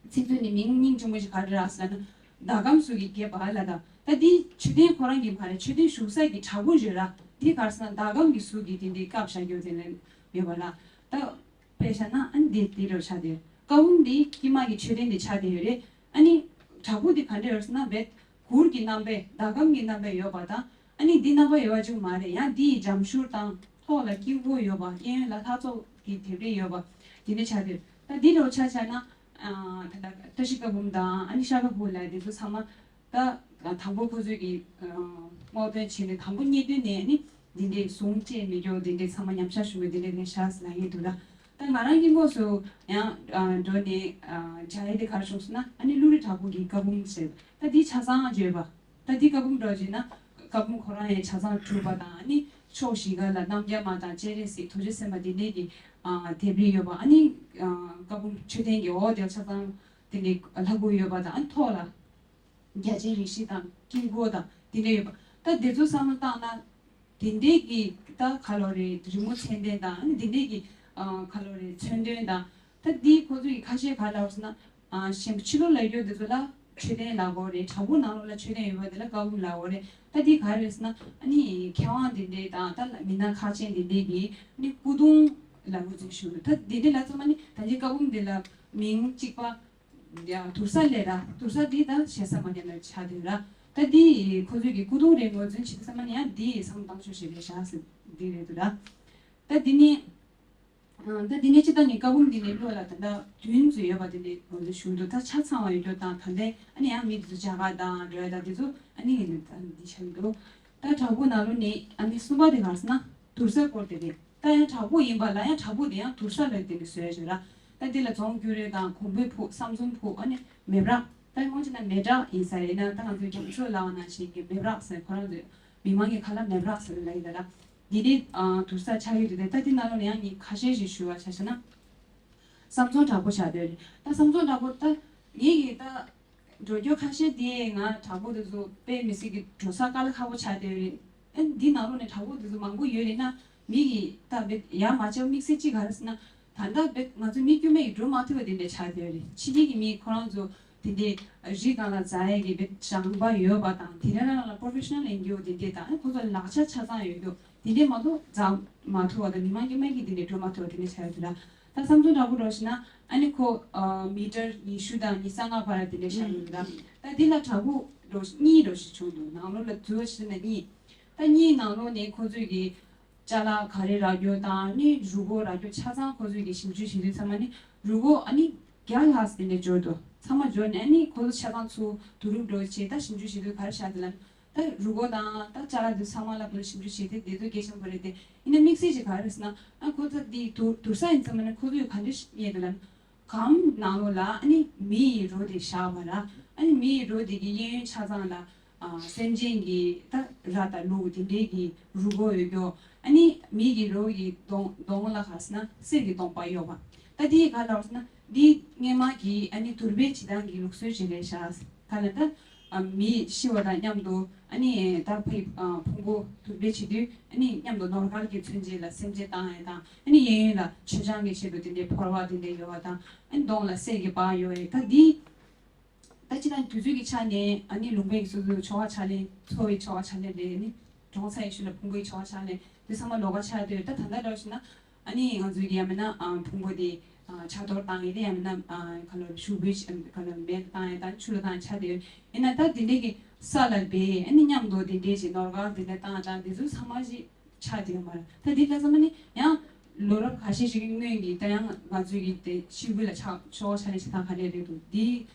ཚིག་མཛོད་ནི་མིང་སྙིང་རྗེ་མོ་ཞིག་ག་རེ་རག་ཟེར་ན་ཟླ་གམ་སུ་གི་རྒྱས་པ་ལ་ད་ད་འདི་མཆོད་རྟེན་ཁོ་རང་གི་མ་རེད། མཆོད་རྟེན་བཞུགས་ས་གི་བྲག་ཕུག་ཞིག་ར། འདི་ག་རེ་ཟེར་ན་ཟླ་གམ་གི་ཟུར་གི་དེ་འདྲའི་བཀབ་བཞག་རྒྱུ་དེ་ལ་ཡོད་པ་ལ་ད། དཔེ་བཞག་ན་ཨ་ནི་འདི་འདི་རུ་ཆགས་ཏེ་ཡོད། བཀའ་འབུམ་འདི་དཀྱིལ་མ་གི་མཆོད་རྟེན་འདི་ཆགས་ཏེ་ཡོད་རེད། ཨ་ནི་བྲག་ཕུག་འདི་ག་འདྲ་ཡོད་ཟེར་ན་བེད་གུར་གྱི་རྣམ་པས་ཟླ་གམ་གྱི་རྣམ་པས་ཡོད་པ་དང་ཨ་ནི་འདི་རྣམ་པ་ཡོད་པ་ཅིག་མ་རེད། ཡང་འདི་ཡི་འཇམ་ཤུར་དང་ཐོག་ལ་དཀྱིལ་འཁོར་ཡོད་པ་གཡས་གཡོན་ལ་ལྷ་ཚོགས་ཀྱི་ལྡེབས་རིས་ཡོད་པ་འདི་འདྲ་ཆགས་ཏེ་ཡོད། ད་འདི་འདྲ་བོ་ཆ་བཞག་ན་ཨ་ད་ལྟ་བཀྲ་ཤིས་བཀའ་འབུམ་དང་ཨ་ནི་ཤཱཀྱ་ཕུག་ལ་འདི་ཚོ་ཚང་མ། ད་དང་པོ་ཁོ་ཚོས་ཀྱི་སྔོག་འདོན་བྱས་ནས་དང་པོ་རྙེད་དུས་ནས་ནི་འདི་འདྲའི་ཟུང་སྤྲད་མི་རྒྱུ་འདི་འདྲའི་ཚང་མ་ཉམས་ཆག་ཞུ་མི་འདི་འདྲའི་ནས་བཞག་ཟེར་ལབ་ཡས་འདུག་ལ། ད་ ད་ང་རང་གི་དངོས་སུ་ཡང་ཨ་འགྲོ་ནས་ཨ་མཇལ་ཡས་དེ་ག་རེ་བྱུང་སོང་ན། ཨ་ནི་ཀླུ་རི་བྲག་ཕུག་གི་བཀའ་འབུམ་ཟེར། ད་འདི་ཆ་ཚང་བརྗོད་པ། ད་འདི་བཀའ་འབུམ་འགྲོ་བྱས་ན་བཀའ་འབུམ་ཁོ་རང་ཡང་ཆ་ཚང་གྲུབ་པ་དང་། ཨ་ནི་ཕྱོགས་བཞི་ཀ་ལ་རྣམ་རྒྱལ་མ་དང་སྤྱན་རས་གཟིགས་རྡོ་རྗེ་སེམས་དཔའ་འདི་འདྲས་ཀྱི་ཨ་ལྡེབས་རིས་ཡོད་པ། ཨ་ནི་ཨ་བཀའ་འབུམ་མཆོད་རྟེན་གྱི་འོག་དེ་ཆ་ཚང་དེ་འདྲས་ལྷ་སྐུ་ཡོད་པ་དང་། ཨ་ནི་ཐོག་ལ་རྒྱ་ཆེན་རིགས་བཞི་དང་དཀྱིལ་འཁོར་དང་དེ་འདྲས་ཡོད་པ། ད་དེ་ཚོ་བསམ་བློ་བཏང་ན། དེ་འདྲས་ཀྱི་ད་ག་ལོ་རེད། རི་མོ་མཚན་ལྡན་དང་། ཨ་ནི་དེ་འདྲས་ཀྱི་ཨ་ག་ལོ་རེད། མཚོན་དོན་དང་། ད་འདི་ཁོ་ཚོ་ཡི་ཁ་ཤས་ག་ལབ་ཟེར་ན། ཨ་གཞན་པ་ཕྱི་ལོགས་ལ་ཡོད་དེ་ཚོ་ལ་མཆོད་རྟེན་ལབ་དགོས་རེད། བྲག་ཕུག་ནང་ལོགས་ལ་མཆོད་རྟེན་ཡོད་པ་དེ་ལ་བཀའ་འབུམ་ལབ་དགོས་རེད། ད་འདི་ག་རེ་རེད་ཟེར་ན། ཨ་ནི་མཁས་དབང་དེ་འདྲས་དང་། ད་མི་སྣ་ཁག་ཅན་དེ་འདྲས་ཀྱི་ཨ་ནི་སྐུ་གདུང་ལ་ངོས་འཛིན་ཞུ་འདུག་ད་དེ་འདྲས་ལ་ཚང་མ་ནི་ད་འདི་བཀའ་འབུམ་དེ་ལ་མིང་གཅིག་པ། ཡང་དུར་ས་ལས་ར། དུར་ས་འདི་ད་ཞེ་ས་མ་ཉམས་ནས་ཆགས་དེ་ར། ད་འདི་ཁོ་ཚོས་ཀྱི་སྐུ་གདུང་རེ་ངོས་འཛིན་བྱེད་དུས་ཙམ་པ་ནི་ཡང་འདི་བསམ་བློ་བཏང་ཆོག་ཞིག་རེད་ཤག་ཟེར་འདི་རེད་འདུག་ར། ད་འདི་ནི་ད་འདི་ནི་སྤྱི་བཏང་ནི་བཀའ་འབུམ་འདི་ནི་བློ་ལ་ད་ལྟ་བདུན་ཙམ་ཡོད་པ་དེ་ནི་ངོས་འཛིན་ཞུ་འདུག་ད་ཆ་ཚང་བ་ཡོད་རྒྱུ་དང་། ད་ལྟའི་ཨ་ནི་ཡང་མི་འདི་ཚོ་བྱ་དགའ་དང་འགྲོ་ཡ་དང་འདི་ཚོ་ཨ་ནི་ཡིན་ད་འདི་ཆགས་འདུག་ད་བྲག་ཕུག་ནང་ལོགས་ནི་ཨ་ནི་གསུམ་པ་དེ་ག་རེ་ཟེར་ན། དུར་ས་སྐོར་དེ་རེད། ད་ཡང་བྲག་ཕུག་ཡིན་པ་ལ་ཡང་བྲག་ཕུག་དེ་ཡང་དུར་ས་ལ་དེ་ནི་བཟོས་བྱས་ར། ད་འདི་ལ་རྫོང་ཁྱུང་རལ་དང་གོང་འབུད་ཕུག་བསམ་འཛོམས་ཕུག་ཨ་ནི་མེ་བྲག་ད་སྔོན་ཆད་ན་མེ་བྲག་ཡིན་ས་རེད། ན་ད་ང་ཚོའི་རྒྱ་མཚོ་ལབ་པ་ནང་བཞིན་གྱི་མེ་བྲག་ཟེར། ཁོ་རང་ཚོའི་མི་མང་གི་ཁ་ལ་མེ་བྲག་ཟེར་ལབ་ཡོད་ད་ར། འདི་ནི་ཨ་དུར་ས་ཆགས་ཀྱི་རེད་དེ། ད་འདི་ནང་ལོགས་ནས་ཡང་ངས་ཁ་ཤས་ཤིག་ཞུ་བ་ཆ་བཞག་ན། བསམ་འཛོམས་བྲག་ཕུག་ཆགས་བསྡད་རེད། ད་བསམ་འཛོམས་བྲག་ཕུག་ད་ངེད་ཀྱི་ད་འགྲོ་རྒྱུ་ཁ་ཤས་དེ་ང་བྲག་ཕུག་དེ་ཚོ་དཔེ་མི་སྲིད་ཀྱི་འགྲོ་ས་དཀའ་ལས་ཁག་པོ་ཆགས་བསྡད་རེད། ཨ་འདི་ནང་ལོགས་ནས་བྲག་ཕུག་དེ་ཚོ་མང་པོ་ཡོད་རེད་ན། མི་གི་ད་དཔེ་ཡར་མ་བྱས་དམིགས་བསལ་གཅིག་ག་རེ་ཟེར་ན། ད་ལྟ་དཔེ་ང་ཚོ་མི་དཀྱུས་མ་ཡི་འགྲོ་མ་ཐུབ་པ་དེ་འདྲ་ཆགས་བསྡད་རེད། ཕྱི་རྒྱལ་གྱི་མི་ཁོ་རང་ཚོ་དེ་འདྲའི་རི་སྒང་ལ་འཛེག་ཡས་ཀྱི་དཔེ་ཞིང་པ་ཡོད་པ་དང་། དེ་འདྲ་རང་ལ་པོ་རོ་ཕེ་ཤི་ནལ་ཨེན་ཇི་ཨོ་དེ་འདྲ་དང་། ཁོ་ཚོ་ལག་ཆ་ཆ་ཚང་ཡོད་རྒྱུ་དེ་འདྲ་མ་གཏོགས་འཛེག་མ་ཐུབ་པ་དང་། མི་མང་དཀྱུས་མ་གི་དེ་འདྲ་འགྲོ་མ་ཐུབ་པ་དེ་འདྲ་ཆགས་ཡོད་དེ་ར། ད་བསམ་འཛོམས་བྲག་ཕུག་འགྲོ་ཞིག་ན་ཨ་ནི་ཁོ་ཨ་མི་ཊར་ཉི་ཤུ་དང་ཉི་ཤུ་རྩ་ལྔ་བར་དེ་འདྲ་ཆགས་ཡོད་ར། ད་འདི་ལ་བྲག་ཕུག་འགྲོ་གཉིས་འགྲོ་ཞིག་བྱུང་འདུག་ནང་ལོགས་ལ་འཛུལ་བ་ཞིག་ན་གཉིས། ད་གཉིས་ནང་ལོགས་ནས་ཁོ་ཚོས་ཀྱི་ཅ་ལག་ག་རེ་རག་རྒྱུ་དང་། ནི་རུས་ཁོག་རག་རྒྱུ་ཆ་ཚང་ཁོ་ཚོས་ཀྱི་ཞིབ་འཇུག་བྱེད་དུས་ཚང་མ་ནི་རུས་ཁོག་ཨ་ནི་བརྒྱ་ལྷག་ཙམ་དེ་འདྲ་འབྱོར་འདུག་ཚང་མ་འབྱོར་ནས་ཨ་ནི་ཁོ་ཚོ་ཆ་ཚང་ཚུར་བསྡུ་རུབ་འགྲོ་བྱས། ད་ཞིབ་འཇུག་བྱེད་དུས་ག་རེ་བྱ་དེ་ལ། ད་རུས་ཁོག་དང་ད་ཅ་ལག་དེ་ཚང་མ་ལ་ཁོ་ཚོ་ཞིབ་འཇུག་བྱེད་དེ་དེ་ཚོ་གལ་ཆེན་པོ་རེད་དེ། ཡིན་ན་དམིགས་བསལ་ཅིག་ག་རེ་ཟེར་ན། ཨ་ཁོ་ཚོ་དེ་དུར་དུར་ས་ཡིན་ཚང་མ་ནི་ཁོ་ཚོས་ག་འདྲ་རྙེད་འདུག་ལ། སྒམ་ནང་ལོགས་ལ་ཨ་ནི་མི་ཡི་རོ་དེ་བཞག་པ་ར། ཨ་ནི་མི་ཡི་རོ་དེ་གི་གཡས་གཡོན་ཆ་ཚང་ལ་ཨ་སེམས་ཅན་གྱི་ད་ར་དང་ལུག་དེ་འདྲའི་གི་རུས་ཁོག་ཡོད་རྒྱུ། ཨ་ནི་མི་གི་རོ་གི་གདོང་གདོང་ལ་ག་ཟེར་ན་གསེར་གྱི་གདོང་པ་གཡོགས་པ། ད་དེ་ག་ལབ་ཟེར་ན་འདི་སྔོན་མ་གི་ཨ་ནི་དུར་སྦས་བྱེད་སྟངས་ཀྱི་ལུགས་སྲོལ་ཅིག་རེད་ཤག་ག་ལ་ད་ཨ་མི་ཤི་བ་དང་མཉམ་དུ་ཨ་ནི་ད་ཕ་ཡི་ཨ་ཕུང་པོ་དུར་སྦས་བྱེད་དུས་ཨ་ནི་མཉམ་དུ་ནོར་སྐལ་གྱི་མཚོན་བྱེད་ལ་སེམས་ཅན་བཏང་ཡས་དང་། ཨ་ནི་གཡས་གཡོན་ལ་མཆོད་ཆང་གི་ཆེད་དུ་དེ་འདྲའི་ཕོར་པ་དེ་འདྲ་ཡོད་པ་དང་། ཨ་ནི་གདོང་ལ་གསེར་གྱི་པགས་ཡོད་པས། ད་འདི་ད་སྤྱིར་བཏང་དུས་ཚོད་ཀྱི་ཆ་ནས་ཨ་ནི་ལུང་པའི་སོ་སོའི་ཆོ་ག་ཕྱག་ལེན། ཚོ་བའི་ཆོ་ག་ཕྱག་ལེན་རེད། ཨ་ནི་གྲོང་ཚོ་ཡི་ཤུལ་ལ་ཕུང་པོའི་ཆོ་ག་ཕྱག་ལེན་དེ་ཚང་མ་ལོགས་ཀ་ཆགས་སྡོད། ད་ད་ལྟ་འདྲ་བོ་ཞིག་ན་ཨ་ནི་ང་ཚོའི་གི་ཡང་མིན་ན་ཨ་ཕུང་པོ་དེ་ཨ་ཕྱག་རྡོར་བཏང་ཡས་དེ། ཡང་མིན་ན་ཨ་ག་ལ་ཤུག་པའི་ཆ་ག་ལ་མེ་བཏང་ཡས་དང་ཆུ་ལ་བཏང་ཡས་ཆགས་སྡོད། ཡིན་ན་ད་དེ་འདྲའི་གི་ས་ལ་སྦས། ཨ་ནི་མཉམ་དུ་དེ་འདྲའི་ཅིག་ནོར་སྐལ་དེ་འདྲ་བཏང་དང་དེ་ཚོ་ཚང་མ་ཞིག་ཆགས་བསྡད་ཡོད་མ་རེད། ད་འདི་ལྟ་ཙམ་ནི་ཡང་ལོ་རབས་ཁ་ཤས་ཤིག་གི་སྔོན་གྱི་ད་ཡང་ང་ཚོའི་གི་དེ་ཤིང་བུ་ལ་ཆགས་ཆོག་ཆ་ནས་བྱེད་སྟངས་ག་རེ་རེད་འདུག་འདི་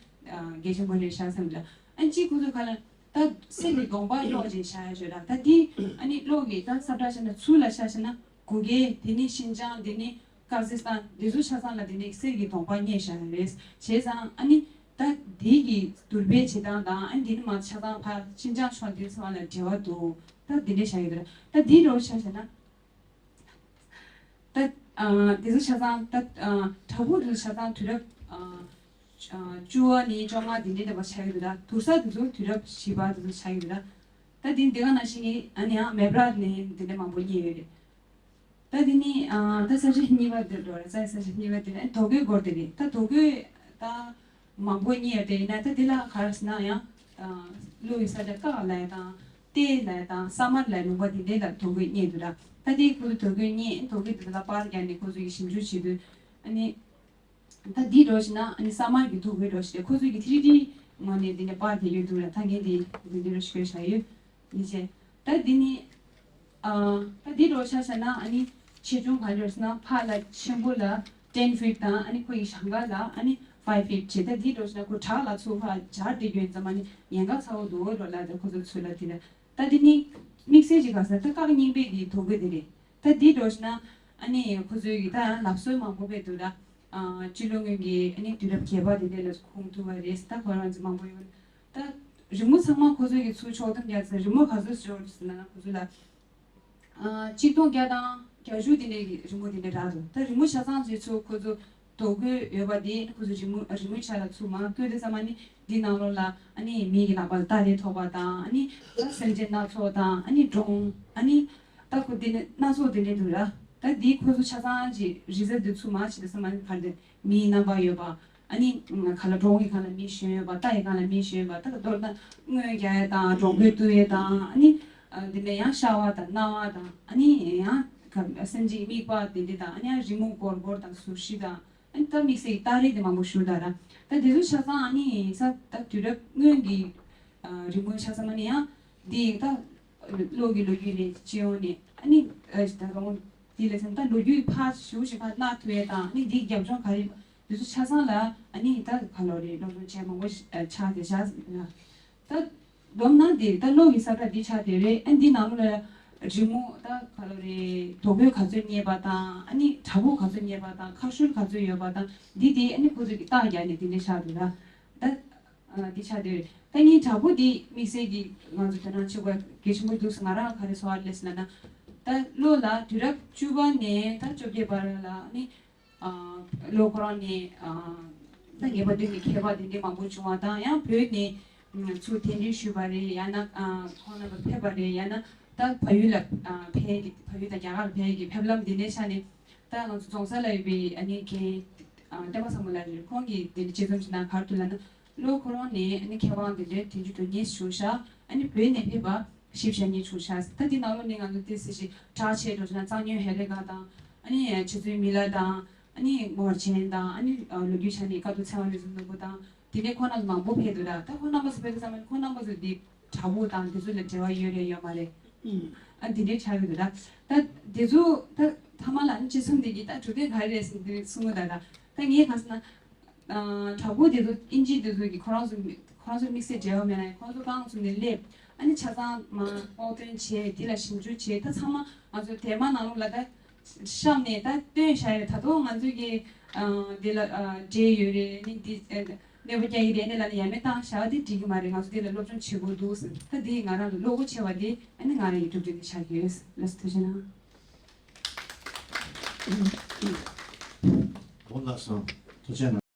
ཨ་གལ་ཆེན་པོ་རེད་ཤག་བསམ་ལ། ཨ་གཅིག་ཁོ་ཚོས་ག་ལ་ད་གསེར་གྱི་གདོང་པ་གཡོགས་བྱས་བཞག་ཡ་ཞོད་ལ། ད་འདི་ཨ་ནི་གློག་གི་ད་ས་བཀྲ་ཤ་ན་ཚུར་ལ་ཤ་ཤ་ན་གུ་གེ། དེ་ནི་ཤིན་ཅང་། དེ་ནི་ཀ་ཟི་སྟན། འདི་ཚོ་ཆ་ཚང་ལ་དེ་ནི་གསེར་གྱི་གདོང་པ་རྙེད་བཞག་ཡ་རེད། བྱས་ཙང་ཨ་ནི་ད་འདི་གི་དུར་སྦས་བྱེད་སྟངས་དང་། ཨ་ནི་འདི་ནི་མ་ཆ་ཚང་ཕ་ཤིན་ཅང་ཕྱོགས་འདི་ཚང་ལ་འབྲེལ་བ་འདུག་ད་འདི་འདྲས་བཞག་ཡོད་རེད། ད་འདི་རོ་ཆ་བཞག་ན། ད་ཨ་དེ་ཚོ་ཆ་ཚང་ད་ཨ་བྲག་ཕུག་དེ་ཚོ་ཆ་ཚང་དུས་རབས་ཨ་ཨ་བཅུ་པ་ནས་བཅོ་ལྔ་དེ་འདྲའི་འདྲ་པ་ཆགས་ཀྱི་འདུག་ད་དུར་ས་དེ་ཚོ་དུས་རབས་བཞི་པ་དེ་ཚོ་ཆགས་ཀྱི་འདུག་ད་ད་དེ་འདི་ག་ནང་བཞིན་གྱི་ཨ་ནི་ཡང་མེ་བྲག་ནས་དེ་འདྲ་མང་པོ་རྙེད་ཡོད་རེད། ད་དེ་ནི་ཨ་ད་ས་བཅད་གཉིས་པ་དེ་འགྲོ་རེད། ས་ས་བཅད་གཉིས་པ་དེ་ནི་རྡོ་བརྐོས་སྐོར་དེ་རེད། ད་རྡོ་བརྐོས་ད་མང་པོ་རྙེད་ཡོད་དེ། ཡིན་ན་ད་དེ་ལ་ག་རེ་ཟེར་ན་ཡང་ཨ་གླུ་ཡི་ས་ཆ་ཀག་ལ་ཡ་དང་། ཏེ་ལ་དང་ས་དམར་ལ་ལུང་པ་དེ་འདྲའི་ལ་རྡོ་བརྐོས་རྙེད་འདུག་ར། ད་དེ་ཁོ་ཚོས་རྡོ་བརྐོས་རྙེད། རྡོ་བརྐོས་དེ་ལ་པར་རྒྱག་ནས་ཁོ་ཚོས་ཀྱི་ཞིབ་འཇུག་བྱེད་དུས་ཨ་ནི་ད་འདི་འགྲོ་ཞིག་ན་ཨ་ནི་ས་དམར་གྱི་རྡོ་བརྐོས་འགྲོ་ཞིག་ཁོ་ཚོས་ཀྱི་ཐི་རི་ཌི་ངོས་ནས་དེ་འདྲ་པར་རྒྱག་ཡོད་འདུག་ར། ད་ངས་དེ་དེ་འདྲ་རོ་ཞིག་བརྐོས་བཞག་ཡོད། ཡིན་ཅེ། ད་འདི་ནི་ཨ་ད་འདི་འགྲོ་ཆ་བཞག་ན་ཨ་ནི་ཆེ་ཆུང་ག་འདྲ་ཟེར་ན་ཕར་ལ་ཆེན་པོ་ལ་ten feet དང་། ཨ་ནི་ཁོ་ཡི་ཞང་ཁ་ལ་ཨ་ནི་five feet བྱས། ད་འདི་འགྲོ་ཟེར་ན་ཁོ་བྲག་ལ་ཚུར་ཕར་འབྱར་ཏེ་ཡོད་ཙམ། ཨ་ནི་ཉེན་ཁ་ཚ་བོ་འདུག་འགྲོ་ལ། ད་ཁོ་ཚོ་ཚུར་ལ་དེ་ལ་ད་འདི་ནི་དམིགས་བསལ་གྱི་ག་ཟེར་ད་ཀག་རྙིང་པའི་གི་རྡོ་བརྐོས་དེ་རེད། ད་འདི་འགྲོ་ཟེར་ན་ ཨ་ནི་ཁོ་ཚོའི་གི་ད་ཡང་ལབ་སྲོལ་མང་པོ་སྦས་འདུག་ད། ཨ་སྤྱི་ལོ་སྔོན་གྱི་ཨ་ནི་དུས་རབས་བརྒྱད་པ་དེ་འདྲ་ལ་ཁུངས་ཐུབ་པ་རེད། ད་ཁོ་རང་ཚོ་མང་པོ་ཡོད། ད་རི་མོ་ཚང་མ་ཁོ་ཚོའི་གི་ཚུར་ཕྱོགས་བསྡོམས་རྒྱག་ཙང་རི་མོ་ག་ཚོད་ཤོར་ཟེར་ན་ཁོ་ཚོ་ལ། ཨ་ཆིག་སྟོང་བརྒྱ་དང་བརྒྱད་ཅུ་དེ་འདྲའི་གི་རི་མོ་དེ་འདྲ་རག་འདུག་ད་རི་མོ་ཆ་ཚང་ཚོའི་ཚུར་ཁོ་ཚོ་རྡོ་བརྐོས་ཡོད་པ་དེ་ཁོ་ཚོ་རི་མོ་རི་མོའི་ཆ་ལ་ཚུར་མར་བརྐོས་དུས་ཙམ་ཨ་ནི་འདི་ནང་ལོགས་ལ་ཨ་ནི་མི་གི་ལག་པ་ལ་སྟ་རེ་ཐོགས་པ་དང་། ཨ་ནི་ད་སེམས་ཅན་སྣ་ཚོགས་དང་། ཨ་ནི་འབྲོང་། ཨ་ནི་ད་ཁོ་དེ་ནི་སྣ་ཚོགས་དེ་འདྲ་འདུག་ར། ད་འདི་ཁོ་ཚོ་ཆ་ཚང་གི་རི་གཟར་འདི་ཚུར་མར་ཕྱིན་དུས་ཙམ་ཨ་ནི་ག་རེ་མིའི་རྣམ་པ་ཡོད་པ། ཨ་ནི་ག་ལ་འབྲོང་གི་སྒང་ལ་མི་ཞོན་ཡོད་པ། སྟ་ཡི་སྒང་ལ་མི་ཞོན་ཡོད་པ། ད་མདོར་ན་རྔོན་རྒྱག་ཡས་དང་འབྲོང་རྒོད་གཏུབ་ཡས་དང་། ཨ་ནི་ཨ་དེ་ནས་ཡང་ཤ་བ་དང་རྣ་བ་དང་། ཨ་ནི་ཡང་ག་སེམས་ཅན་གྱི་རྨིག་པ་དེ་འདྲ་དང་། ཨ་ནི་ཡང་རི་མོ་སྒོར་སྒོར་དང་ཟུར་བཞི་དང་། ཨ་ནི་ད་དམིགས་བསལ་གྱི་སྟ་རེ་དེ་མང་པོ་བཞུར་ད་ར། ད་དེ་ཚོ་ཆ་ཚང་ཨ་ནི་ས་ད་དུས་རབས་སྔོན་གྱི་ཨ་རི་མོ་ཆ་ཚང་མ་ནི་ཡང་འདི་ད་ལོ་གི་ལོ་རྒྱུས་ལས་སྤྱི་ཡོངས་ནས། ཨ་ནི་ཨ་ད་རུང་དེ་ལས་ཚན་ད་ལོ་རྒྱུས་ཕར་ཞུ་ཞིག་ཕར་གནང་ཐུབ་ཡས་དང་། ཨ་ནི་འདིའི་རྒྱབ་ལྗོངས་ག་རེ། འདི་ཚོ་ཆ་ཚང་ལ་ཨ་ནི་ད་ག་ལོ་རེད། སློབ་སྦྱོང་བྱས་མང་པོ་ཞིག་ཨ་ཆགས་བསྡད་ཤག་ཟེར་ན། ད་བསྡོམས་ན་འདི་ད་ལོ་གི་ས་ཁྲ་འདི་ཆགས་བསྡད་རེད། ཨ་འདི་ནང་ལོགས་ལ་རི་མོ་ད་ག་ལོ་རེད། རྡོ་བརྐོས་ག་ཚོད་རྙེད་པ་དང་། ཨ་ནི་བྲག་ཕུག་ག་ཚོད་རྙེད་པ་དང་། ཁ་ཤུར་ག་ཚོད་ཡོད་པ་དང་། འདི་དེ་ཨ་ནི་ཁོ་ཚོས་ཀྱི་རྟགས་རྒྱག་ནས་འདི་འདྲ་ཆགས་འདུག་ད། ད་ཨ་འདི་ཆགས་བསྡད་རེད། ད་ངའི་བྲག་ཕུག་འདི་དམིགས་བསལ་གྱི་ང་ཚོ་དོ་སྣང་བྱེད་དགོས་གལ་ཆེན་པོ་འདུག་ཟེར། ང་རང་ག་རེ་ཚོར་བ་སླེབས་ཟེར་ལབ་ན། ད་ལོ་ལ་དུས་རབས་བཅུ་པ་ནས་ད་བཅོ་བརྒྱད་བར་ལ་ཨ་ནི། ཨ་ལོ་ཁོ་རང་ནས་ཨ་ད་ངེས་པར་དུ་ནི་མཁས་པ་དེ་འདྲའི་མང་པོ་བྱུང་བ་དང་། ཡང་བོད་ནས་ཚུར་གདན་འདྲེན་ཞུས་པ་རེད། ཡང་ན་ཨ་ཁོང་རྣམ་པ་ཕེབས་པ་རེད། ཡང་ན་ད་བལ་ཡུལ་ལ་ཨ་ཕེབས་ཀྱི། བལ་ཡུལ་དང་རྒྱ་གར་ལ་ཕེབས་ཀྱི་ཕེབས་ལམ་དེ་འདྲའི་ཆ་ནས། ད་ང་ཚོ་རྫོང་སར་ལ་ཡོད་པའི་ཨ་ནི་རྒན་ཨ་བསྟན་པ་བཟང་མོ་ལགས་རེད། ཁོང་གིས་དེ་འདྲའི་དཔྱད་རྩོམ་ཞིག་ནང་ག་རེ་འདུག་ལབ་ན། ལོ་ཁོ་རང་ནས་ཨ་ནི་མཁས་དབང་དེ་འདྲའི་དུས་རྒྱུན་དུ་གཉིས་བྱུང་ཤག་ཨ་ནི་བོད་ནས་ཕེབས་པ་བཞི་བཅུ་ཞེ་གཉིས་བྱུང་ཤག་ད་འདི་ནང་ལོགས་ནས་ང་ཚོ་ཏོག་ཙམ་ཞིག་གྲགས་ཆེ་འགྲོ་ཤག་ན་གཙང་སྨྱོན་ཧེ་ལེ་ཀ་དང་། ཨ་ནི་རྗེ་བཙུན་མི་ལ་དང་། ཨ་ནི་ངོར་ཆེན་དང་། ཨ་ནི་ལོ་རྒྱུས་ཆ་ནས་ཀ་ཐུག་ཚེ་དབང་རིག་འཛིན་ནོར་བུ་དང་། དེ་ནས་ཁོང་རྣམ་ཚོ་མང་པོ་ཕེབས་འདུག་ར། ད་ཁོང་རྣམ་པ་ཚོ་ཕེབས་དུས་ཙམ་པ་ཁོང་རྣམ་པ་ཚོ་འདི་བྲག་ཕུག་དང་དེ་ཚོ་ལ་འབྲེལ་བ་ཡོད་རེད་ཡོད་མ་རེད། ཨ་འདི་འདྲའི་ཆགས་ཡོད་འདུག་ར། ད་དེ་ཚོ་ད་ཐ་མ་ལ་ཨ་ནི་དཔྱད་རྩོམ་འདི་གི་ད་གྲུབ་དོན་ག་རེ་རེད་ཟེར་འདི་གསུང་གི་འདུག་ར། ད་ངས་གང་ཟེར་ན། ཨ་དྲག་པོ་དེ་ཚོ་ཨིན་ཇི་དེ་ཚོ་གི་ཁོ་རང་ཚོ་མི་ཁོ་རང་ཚོ་དམིགས་བསལ་འབྲེལ་བ་མེད་ན་ཡང་ཁོ་ཚོ་རྐང་བཙུགས་ནས་སླེབས། ཨ་ནི་ཆ་ཚང་མ་ཕྱོགས་སྟོན་བྱས། དེ་ལ་ཞིབ་འཇུག་བྱས། ད་ཚང་མ་ང་ཚོ་དེབ་དམར་ནང་ལོགས་ལ་ད་བཤམས་ནས་ད་སྟོན་བཞག་ཡོད། ད་དུང་ང་ཚོ་གི་ཨ་དེ་ལ་ཨ་འབྲེལ་ཡོད་རེད། ནི་འདི་ཨ་གནོད་པ་རྒྱག་གི་རེད་ནི་ལབ་ནས་ཡ་མེད་བཏང་བཞག་པ་དེ་འགྲིག་གི་མ་རེད། ང་ཚོ་དེ་ལ་སློབ་སྦྱོང་བྱེད་དགོས་འདུག་ཟེར། ད་དེ་ང་རང་ལ་བློ་སྒོ་ཕྱེ་བ་དེ་ཨ་ནི་ང་རང་གི་གྲུབ་འབྲས་དེ་ཆགས་ཀྱི་ཡོད། ལགས་སོ། ཐུགས་རྗེ་གནང་། འོ་ལགས་སོ། ཐུགས་རྗེ་གནང་།